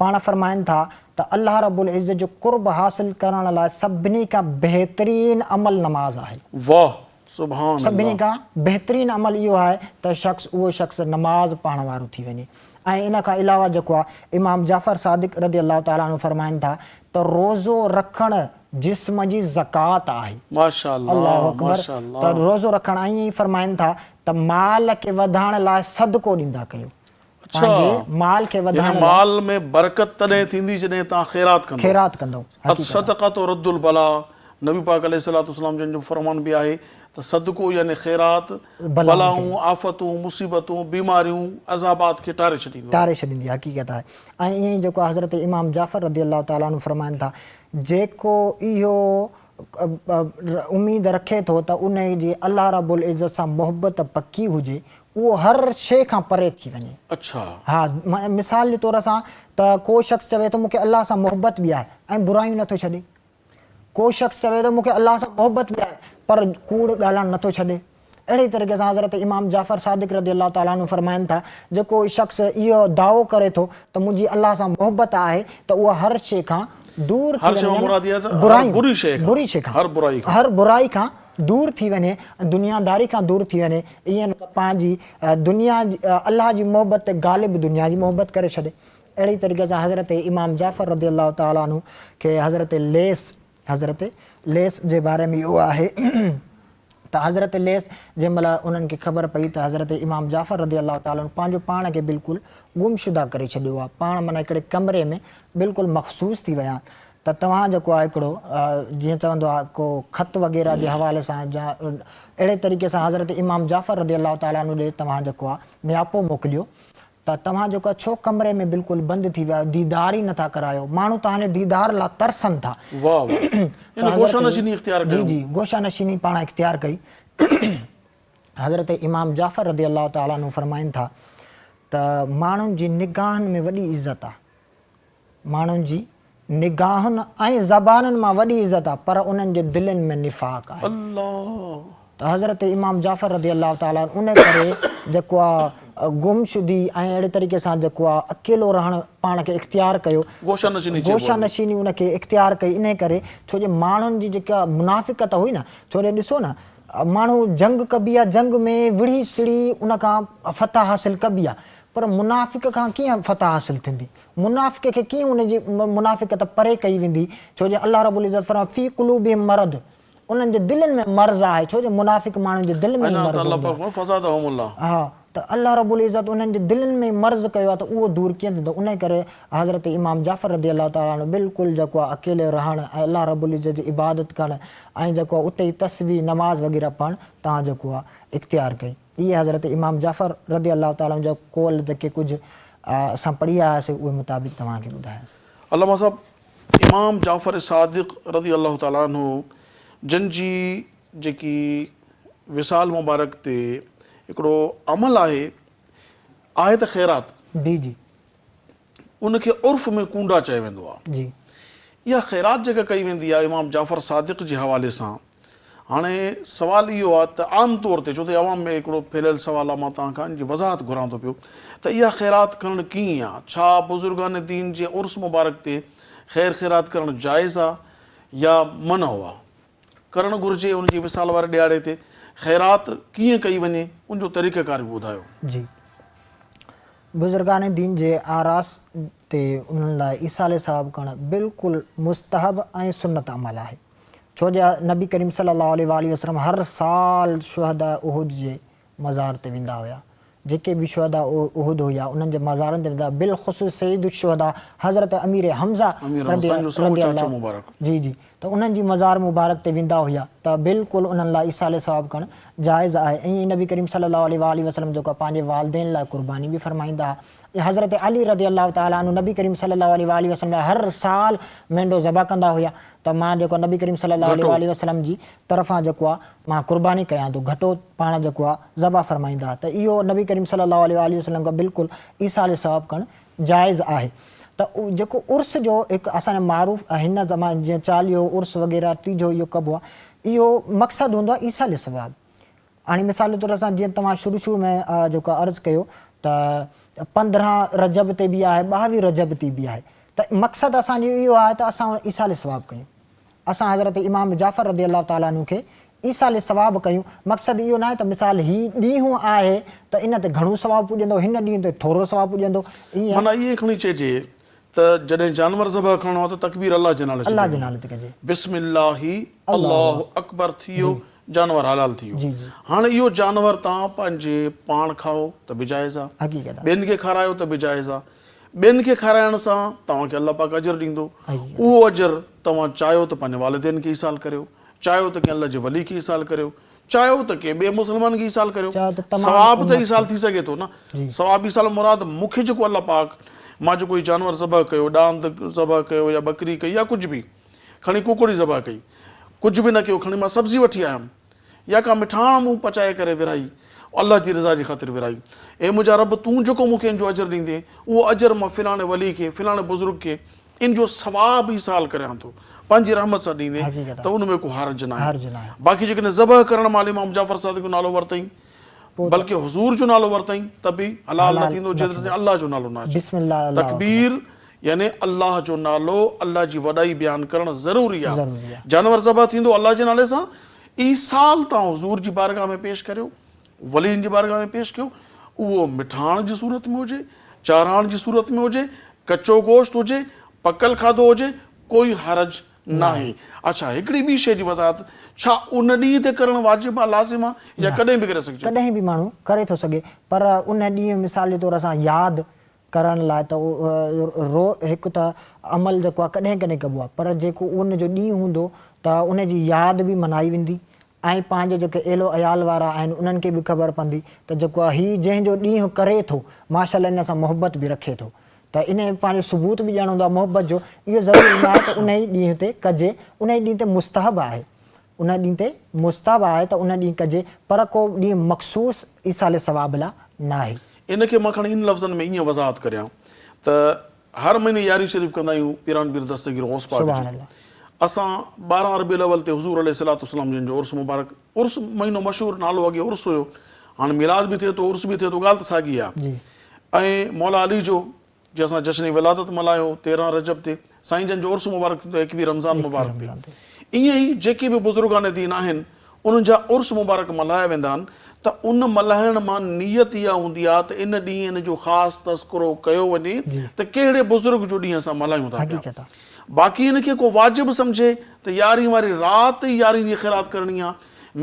Speaker 2: پاڻ فرمائن ٿا ته الله رب العزت جو قرب حاصل ڪرڻ لاء سڀني کان بهترين عمل نماز آهي.
Speaker 1: واه سبحان الله.
Speaker 2: سڀني کان بهترين عمل اهو آهي ته شخص اهو شخص نماز پڙهڻ وارو ٿي وڃي ۽ ان کان علاوه جيڪو آهي امام جعفر صادق رضي الله تعالٰي عنه فرمائن ٿا ته روزو رکڻ جسم جي زڪوات آهي.
Speaker 1: ماشاءالله
Speaker 2: الله اڪبر
Speaker 1: ماشاءالله.
Speaker 2: ته روزو رکڻ ائين ئي فرمائن ٿا ته مال کي وڌائڻ لاء صدقو ڏيندا ڪيو.
Speaker 1: اڇا
Speaker 2: پنهنجي مال کي
Speaker 1: يعني
Speaker 2: وڌائڻ لاء
Speaker 1: مال ۾ برڪت تڏهن ٿيندي جڏهن توهان خيرات ڪندؤ.
Speaker 2: خيرات ڪندؤ حقيقت آهي.
Speaker 1: الصدقة رد البلاء نبي پاڪ عليه الصلوة والسلام جن جو فرمان به آهي ته صدقو يعني خيرات بلائون، آفتون، مصيبتون، بيماريون، عذابات کي ٽاري ڇڏيندو آهي.
Speaker 2: ٽاري ڇڏيندي آهي حقيقت آهي ۽ ائين ئي جيڪو حضرت امام جعفر رضي الله تعالٰي عنه فرمائن ٿا جيڪو اهو اميد رکي ٿو ته ان جي الله رب العزت سان محبت پڪي هجي اهو هر شيء کان پري ٿي وڃي.
Speaker 1: اڇا.
Speaker 2: ها مثال جي طور سان ته ڪو شخص چوي ٿو مون کي الله سان محبت به آهي ۽ برايون نٿو ڇڏي. ڪو شخص چوي ٿو مون کي الله سان محبت به آهي پر ڪوڙ ڳالهائڻ نٿو ڇڏي. اهڙي طريقي سان حضرت امام جعفر صادق رضي الله تعالٰي عنه فرمائن ٿا جيڪو شخص اهو دعوو ڪري ٿو ته منهنجي الله سان محبت آهي ته اهو هر شيء کان دور ٿي
Speaker 1: هر شيء
Speaker 2: وڃي
Speaker 1: مان
Speaker 2: يعني
Speaker 1: مراد اها ته هر
Speaker 2: برايون
Speaker 1: بري شيء کان
Speaker 2: بري شيء کان
Speaker 1: هر برائي کان.
Speaker 2: هر برائي کان دور ٿي وڃي ۽ دنياداري کان دور ٿي وڃي ائين نه ته پنهنجي دنيا الله جي محبت تي غالب دنيا جي محبت ڪري ڇڏي. اهڙي طريقي سان حضرت امام جعفر رضي الله تعالٰي عنه کي حضرت ليث حضرت ليث جي باري ۾ اهو آهي ته حضرت ليث جنهن مهل انهن کي خبر پئي ته حضرت امام جعفر رضي الله تعالٰي عنه پنهنجو پاڻ کي بلڪل گم شده ڪري ڇڏيو آهي پاڻ معنيٰ هڪڙي ڪمري ۾ بلڪل مخصوص ٿي ويا. ته توهان جيڪو آهي هڪڙو جيئن چوندو آهي ڪو خط وغيره جي حوالي سان يا اهڙي طريقي سان حضرت امام جعفر رضي الله تعالٰي عنه ڏي توهان جيڪو آهي نياپو موڪليو ته توهان جيڪو آهي ڇو ڪمري ۾ بلڪل بند ٿي ويا آهيو ديدار ئي نٿا ڪرايو ماڻهو توهان جي ديدار لاء ترسن ٿا.
Speaker 1: واه واه يعني گوشه نشيني اختيار
Speaker 2: جي
Speaker 1: ڪيو.
Speaker 2: جي گوشه نشيني پاڻ اختيار ڪئي. حضرت امام جعفر رضي الله تعالٰي عنه فرمائن ٿا ته ماڻهن جي نگاهن ۾ وڏي عزت آهي. ماڻهن جي نگاهن ۽ زبانن مان وڏي عزت آهي پر انهن جي دلين ۾ نفاق آهي.
Speaker 1: الله.
Speaker 2: ته حضرت امام جعفر رضي الله تعالٰي عنه ان ڪري جيڪو آهي گم شدي ۽ اهڙي طريقي سان جيڪو آهي اڪيلو رهڻ پاڻ کي اختيار ڪيو.
Speaker 1: گوشه نشيني چئبو
Speaker 2: گوشه
Speaker 1: آهي.
Speaker 2: نشيني ان کي اختيار ڪئي انهي ڪري ڇو جو ماڻهن جي جيڪا منافقت هئي نه ڇو جو ڏسو نه ماڻهو جنگ ڪبي آهي جنگ ۾ وڙهي سڙهي ان کان فتح حاصل ڪبي آهي پر منافق کان ڪيئن فتح حاصل ٿيندي؟ منافق کي ڪيئن ان جي منافقت پري ڪئي ويندي؟ ڇو جو الله رب العزت فرمايو في قلوبهم مرض انهن جي دلين ۾ مرض آهي ڇو جو منافق ماڻهن جي دل ۾ ئي مرض هوندو آهي.
Speaker 1: فزادهم الله.
Speaker 2: ها ته الله رب العزت انهن جي دلين ۾ ئي مرض ڪيو آهي ته اهو دور ڪيئن ٿيندو؟ انهي ڪري حضرت امام جعفر رضي الله تعالٰي عنه بلڪل جيڪو آهي اڪيلي رهڻ ۽ الله رب العزت جي عبادت ڪرڻ ۽ جيڪو آهي اتي ئي تسبيح نماز وغيره پڙهڻ تان جيڪو آهي اختيار ڪئي. اهي حضرت امام جعفر رضي الله تعالٰي عنه جا قول جيڪي ڪجهه اسان پڙهي آياسين اهي مطابق توهان کي ٻڌاياسين.
Speaker 1: علامه صاحب امام جعفر صادق رضي الله تعالٰي عنه جن جي جيڪي وصال مبارڪ تي هڪڙو عمل آهي، آهي ته خيرات.
Speaker 2: جي جي.
Speaker 1: ان کي عرف ۾ ڪونڊا چيو ويندو آهي.
Speaker 2: جي.
Speaker 1: اها خيرات جيڪا ڪئي ويندي آهي امام جعفر صادق جي حوالي سان هاڻي سوال اهو آهي ته عام طور تي ڇو ته عوام ۾ هڪڙو ڦهليل سوال آهي مان توهان کان ان جي وضاحت گهران ٿو پيو ته اها خيرات ڪرڻ ڪيئن آهي؟ ڇا بزرگان دين جي عرس مبارڪ تي خير خيرات ڪرڻ جائز آهي يا منع آهي؟ ڪرڻ گهرجي ان جي وصال واري ڏهاڙي تي خيرات ڪيئن ڪئي وڃي ان جو طريقه ڪار به ٻڌايو.
Speaker 2: جي بزرگان دين جي آراس تي انهن لاء ايصال ثواب ڪرڻ بلڪل مستحب ۽ سنت عمل آهي. ڇو جو نبي ڪريم صلي الله عليه واٰله وسلم هر سال شهداء احد جي مزار تي ويندا هيا جيڪي به شهداء احد هيا انهن جي مزارن تي ويندا بالخصوص سيد الشهداء حضرت امير حمزه رضي الله جي جي ته انهن جي مزار مبارڪ تي ويندا هيا ته بلڪل انهن لاء ايصال ثواب ڪرڻ جائز آهي ائين ئي نبي ڪريم صلي الله عليه واٰله وسلم جيڪو پنهنجي والدين لاء قرباني به فرمائيندا ها حضرت علي رضي الله تعالٰي عنه نبي ڪريم صلي الله عليه واٰله وسلم لاء هر سال مينڍو ذبح ڪندا هيا ته مان جيڪو نبي ڪريم صلي الله عليه واٰله وسلم جي طرفان جيڪو آ مان قرباني ڪيان ٿو گهٽو پاڻ جيڪو آ ذبح فرمائيندا ها ته اهو نبي ڪريم صلي الله عليه واٰله وسلم کان بلڪل ايصال ثواب ڪرڻ جائز آهي ته جيڪو عرس جو هڪ اسان جو معروف هن زماني جيئن چاليهو عرس وغيره ٽيجهو اهو ڪبو آ اهو مقصد هوندو آ ايصال ثواب هاڻي مثال جي طور اسان جيئن توهان شروع شروع ۾ جيڪو عرض ڪيو ته 15 رجب تي به آهي 22 رجب تي به آهي ته مقصد اسان جو اهو آهي ته اسان ايصال ثواب ڪيون اسان حضرت امام جعفر رضي الله تعالٰي عنه کي ايصال ثواب ڪيون مقصد اهو ناهي ته مثال هي ڏينهن آهي ته ان تي گهڻو ثواب پڄندو هن ڏينهن تي ٿورو ثواب پڄندو ائين
Speaker 1: معنيٰ ائين کڻي چئجي ته جڏهن جانور ذبح ڪرڻو آهي ته تڪبير الله جي نالي سان
Speaker 2: الله جي نالي تي ڪجي.
Speaker 1: بسم الله الله اڪبر ٿي ويو جانور حلال ٿي ويو.
Speaker 2: جي جي.
Speaker 1: هاڻي اهو جانور توهان پنهنجي پاڻ کائو ته به جائز آهي.
Speaker 2: حقيقت آهي.
Speaker 1: ٻين کي کارايو ته به جائز آهي. ٻين کي کارائڻ سان توهان کي الله پاڪ اجر ڏيندو. اهو اجر توهان چاهيو ته پنهنجي والدين کي ايصال ڪريو، چاهيو ته ڪنهن الله جي ولي کي ايصال ڪريو، چاهيو ته ڪنهن ٻئي مسلمان کي ايصال ڪريو. ثواب ته ايصال ٿي سگهي ٿو نه. ثواب ايصال مراد مون کي جيڪو الله پاڪ مان جيڪو هي جانور ذبح ڪيو، ڏاند ذبح ڪيو يا ٻڪري ڪئي يا ڪجهه به کڻي ڪوڪڙ ئي ذبح ڪئي، ڪجهه به نه ڪيو کڻي مان سبزي وٺي آيم يا ڪا مٺاڻ مون پچائي ڪري ورهائي الله جي رضا جي خاطر ورهائي. اي منهنجا رب تون جيڪو مون کي ان جو اجر ڏيندين اهو اجر مان فلاڻي ولي کي، فلاڻي بزرگ کي ان جو ثواب ايصال ڪريان ٿو، پنهنجي رحمت سان ڏيندين ته ان ۾ ڪو حرج ناهي. باقي جيڪڏهن ذبح ڪرڻ مهل امام جعفر صادق جو نالو ورتائين بلڪه حضور جو نالو ورتائين ته به حلال نه ٿيندو جيستائين الله جو نالو نه اچي. تڪبير يعني الله جو نالو، الله جي وڏائي بيان ڪرڻ ضروري آهي. جانور ذبح ٿيندو الله جي نالي سان، ايصال توهان حضور جي بارگاهه ۾ پيش ڪريو، ولين جي بارگاهه ۾ پيش ڪيو، اهو مٺاڻ جي صورت ۾ هجي، چاراڻ جي صورت ۾ هجي، ڪچو گوشت هجي، پڪل کاڌو هجي، ڪوئي حرج ناهي. اڇا هڪڙي ٻي شيء جي وضاحت، ڇا ان ڏينهن تي ڪرڻ واجب آ، لازم آ يا ڪڏهن به ڪري سگهجي ٿو؟
Speaker 2: ڪڏهن به ماڻهو ڪري ٿو سگهي، پر ان ڏينهن مثال جي طور اسان ياد ڪرڻ لاء ته رو هڪ ته عمل جيڪو آهي ڪڏهن ڪڏهن ڪبو آهي پر جيڪو ان جو ڏينهن هوندو ته ان جي ياد به منائي ويندي ۽ پنهنجي جيڪي اهل و عيال وارا آهن انهن کي به خبر پوندي ته جيڪو آهي هي جنهن جو ڏينهن ڪري ٿو ماشاء الله ان سان محبت به رکي ٿو ته ان پنهنجو ثبوت به ڏيڻو هوندو آهي محبت جو اهو ضروري نه آهي ته ان ئي ڏينهن تي ڪجي ان ئي ڏينهن تي مستحب آهي ان ڏينهن تي مستحب آهي ته ان ڏينهن ڪجي پر ڪو ڏينهن مخصوص ايصال ثواب لا ناهي.
Speaker 1: ان کي مان کڻي ان لفظن ۾ ائين وضاحت ڪريان ته هر مهيني يارهين شريف ڪندا آهيون پيران پير دستگير غوث پاڪ جي. اسان 12 ربيع الاول تي حضور عليه الصلوة والسلام جن جو عرس مبارڪ، عرس مهينو مشهور نالو اڳي عرس هيو هاڻ ميلاد به ٿئي ٿو عرس به ٿئي ٿو ڳالهه ته ساڳي آهي ۽ مولا علي جو جي اسان جشن ولادت ملهايو 13 رجب تي سائين جن جو عرس مبارڪ ٿيندو آهي 21 رمضان مبارڪ تي. ائين ئي جيڪي به بزرگان دين آهن انهن جا عرس مبارڪ ملهايا ويندا آهن ته ان ملهائڻ مان نيت اها هوندي آهي ته ان ڏينهن ان جو خاص تذڪرو ڪيو وڃي ته ڪهڙي بزرگ جو ڏينهن اسان ملهايون ٿا پيا. باقي ان کي ڪو واجب سمجهي ته يارهين واري رات ئي يارهين جي خيرات ڪرڻي آهي،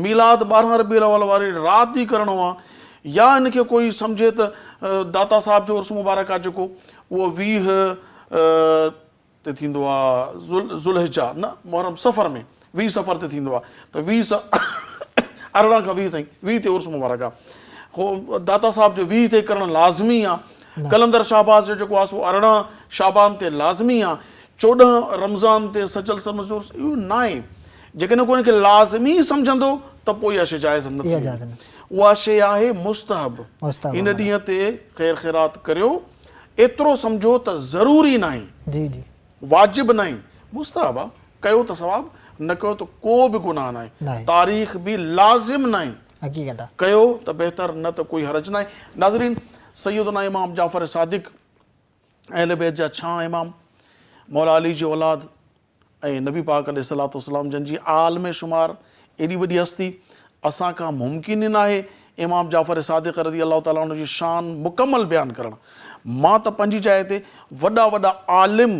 Speaker 1: ميلاد 12 ربيع الاول واري رات ئي ڪرڻو آهي يا ان کي ڪوئي سمجهي ته داتا صاحب جو عرس مبارڪ آهي جيڪو اهو 20 تي ٿيندو آ ذوالحجه نه محرم صفر ۾ 20 صفر تي ٿيندو آ ته 20 18 کان 20 تائين 20 تي عرس مبارڪ آ خو داتا صاحب جو 20 تي ڪرڻ لازمي آ قلندر شهباز جو جيڪو آ سو 18 شعبان تي لازمي آ 14 رمضان تي سچل سرمست جو عرس اهو ناهي جيڪڏهن ڪو ان کي لازمي سمجهندو ته پوء اها شي جائز نه ٿي ويندي اها شي آهي مستحب ان ڏينهن تي خير خيرات ڪريو ايترو سمجهو ته ضروري ناهي، جي جي. واجب ناهي، مستحب آ، ڪيو ته ثواب، نه ڪيو ته ڪو به گناهه ناهي، ناهي. تاريخ به لازم ناهي، حقيقت آ. ڪيو ته بهتر نه ته ڪوئي حرج ناهي. ناظرين سيدنا امام جعفر صادق اهل بيت جا ڇهان امام، مولا علي جي اولاد، ۽ نبي پاڪ عليه الصلوة والسلام جن جي آل ۾ شمار ايڏي وڏي هستي اسان کان ممڪن ئي ناهي امام جعفر صادق رضي الله تعالٰي عنه جي شان مڪمل بيان ڪرڻ مان ته پنهنجي جاء تي وڏا وڏا عالم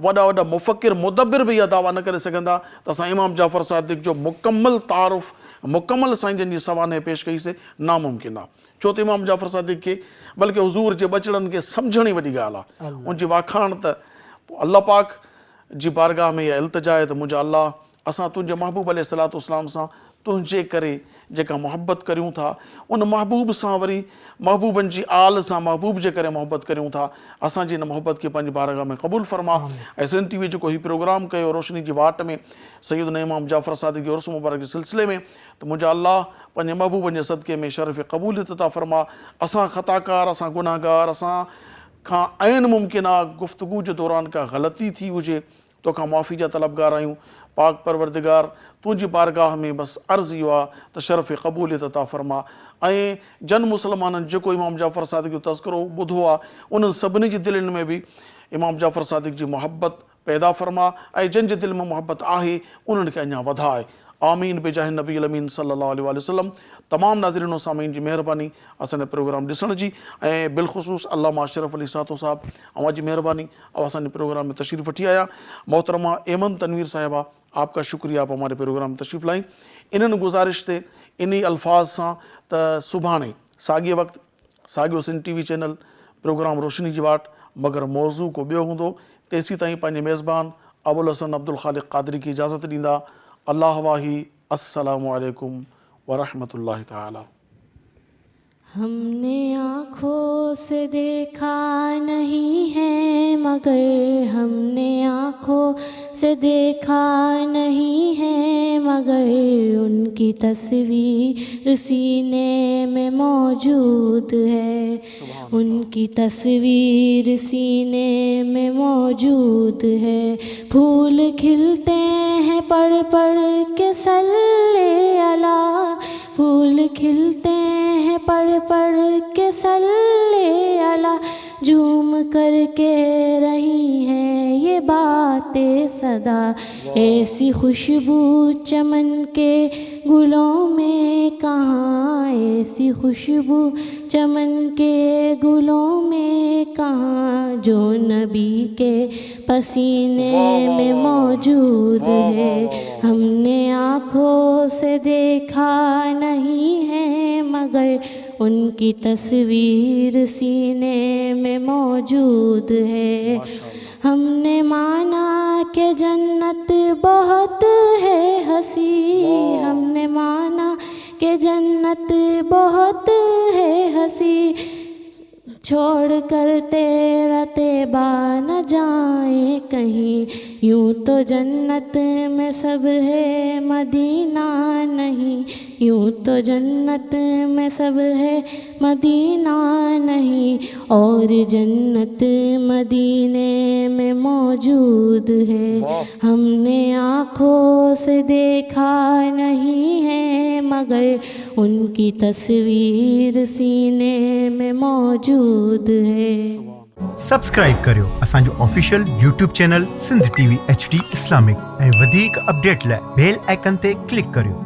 Speaker 1: وڏا وڏا مفڪر مدبر به اها دعويٰ نه ڪري سگهندا ته اسان امام جعفر صادق جو مڪمل تعارف مڪمل سائين جن جي سوانح پيش ڪئي سي ناممڪن آهي ڇو ته امام جعفر صادق کي بلڪه حضور جي ٻچڙن کي سمجهڻ ئي وڏي ڳالهه آهي ان جي واکاڻ ته الله پاڪ جي بارگاهه ۾ اها التجا آهي ته منهنجا الله! اسان تنهنجي محبوب عليه الصلوة والسلام سان تنهنجي ڪري جيڪا محبت ڪريون ٿا، ان محبوب سان وري محبوبن جي آل سان محبوب جي ڪري محبت ڪريون ٿا، اسان جي ان محبت کي پنهنجي بارگاهه ۾ قبول فرما. ۽ سنڌ ٽي وي جيڪو هي پروگرام ڪيو روشني جي واٽ ۾ سيدنا امام جعفر صادق جي عرس مبارڪ جي سلسلي ۾ ته منهنجا الله! پنهنجي محبوبن جي صدقي ۾ شرف قبوليت عطا فرما، اسان خطاڪار، اسان گنهگار، اسان کان عين ممڪن آ گفتگو جي دوران ڪا غلطي ٿي هجي توکان معافي جا طلبگار آهيون پاڪ پروردگار تنهنجي بارگاھ ۾ بس عرض اهو آ ته شرف قبوليت عطا فرما ۽ جن مسلمانن جيڪو امام جعفر صادق جو تذڪرو ٻڌو آ انهن سڀني جي دلين ۾ به امام جعفر صادق جي محبت پيدا فرما ۽ جن جي دل ۾ محبت آهي انهن کي اڃا وڌاء آمين بجاه النبي الامين صلي الله عليه واٰله وسلم تمام ناظرين و سامعين جي مهرباني اسان جا پروگرام ڏسڻ جي ۽ بالخصوص علامه اشرف علي سهتو صاحب اوهان جي مهرباني اوهان اسان جي پروگرام ۾ تشريف وٺي آيا محترمه ايمن تنوير صاحبه آپ کا شڪريه آپ هماري پروگرام ۾ تشريف لائين انهن گذارش تي انهي الفاظ سان ته سڀاڻي ساڳي وقت ساڳيو Sindh T V channel programme روشني جي واٽ مگر موضوع ڪو ٻيو هوندو تيسيتائين پنهنجي ميزبان ابوالحسن عبدالخالق قادري کي اجازت ڏيندا الله واهي السلام عليڪم ورحمة الله تعالي.
Speaker 3: هم ني آنکون سي ديکا نهين هي مگر هم ني آنکون سي ديکا نهين هي مگر ان ڪي تصوير سيني مين موجود هي ان ڪي تصوير سيني مين موجود هي ڦول کلتي هين پڙھ پڙھ ڪي صلي الله ڦول کلتي هين پڙھ پڙھ ڪي صلي الله جھوم ڪر ڪي رهي هين يه باتي سدا ايسي خوشبو چمن ڪي گلون مين ڪهان ايسي خوشبو چمن ڪي گلون مين ڪهان جو نبي ڪي پسيني مين موجود هي هم ني آنکون سي ديکا نهين هي مگر. उनकी तस्वीर सीने में मौजूद है। हमने माना कि जन्नत बहुत है हसी, हमने माना कि जन्नत बहुत है हसी, छोड़ कर तेरा तेबा न जाए कहीं, यूँ तो जन्नत में सब है मदीना नहीं, यूँ तो जन्नत में सब है मदीना नहीं, और जन्नत मदीने में मौजूद है। हमने आँखों से देखा नहीं है मगर उनकी तस्वीर सीने में मौजूद है।
Speaker 4: सब्सक्राइब करियो असांजो official YouTube channel Sindh T V H D Islamic ऐं वधीक अपडेट लाइ बेल आइकन ते क्लिक करियो।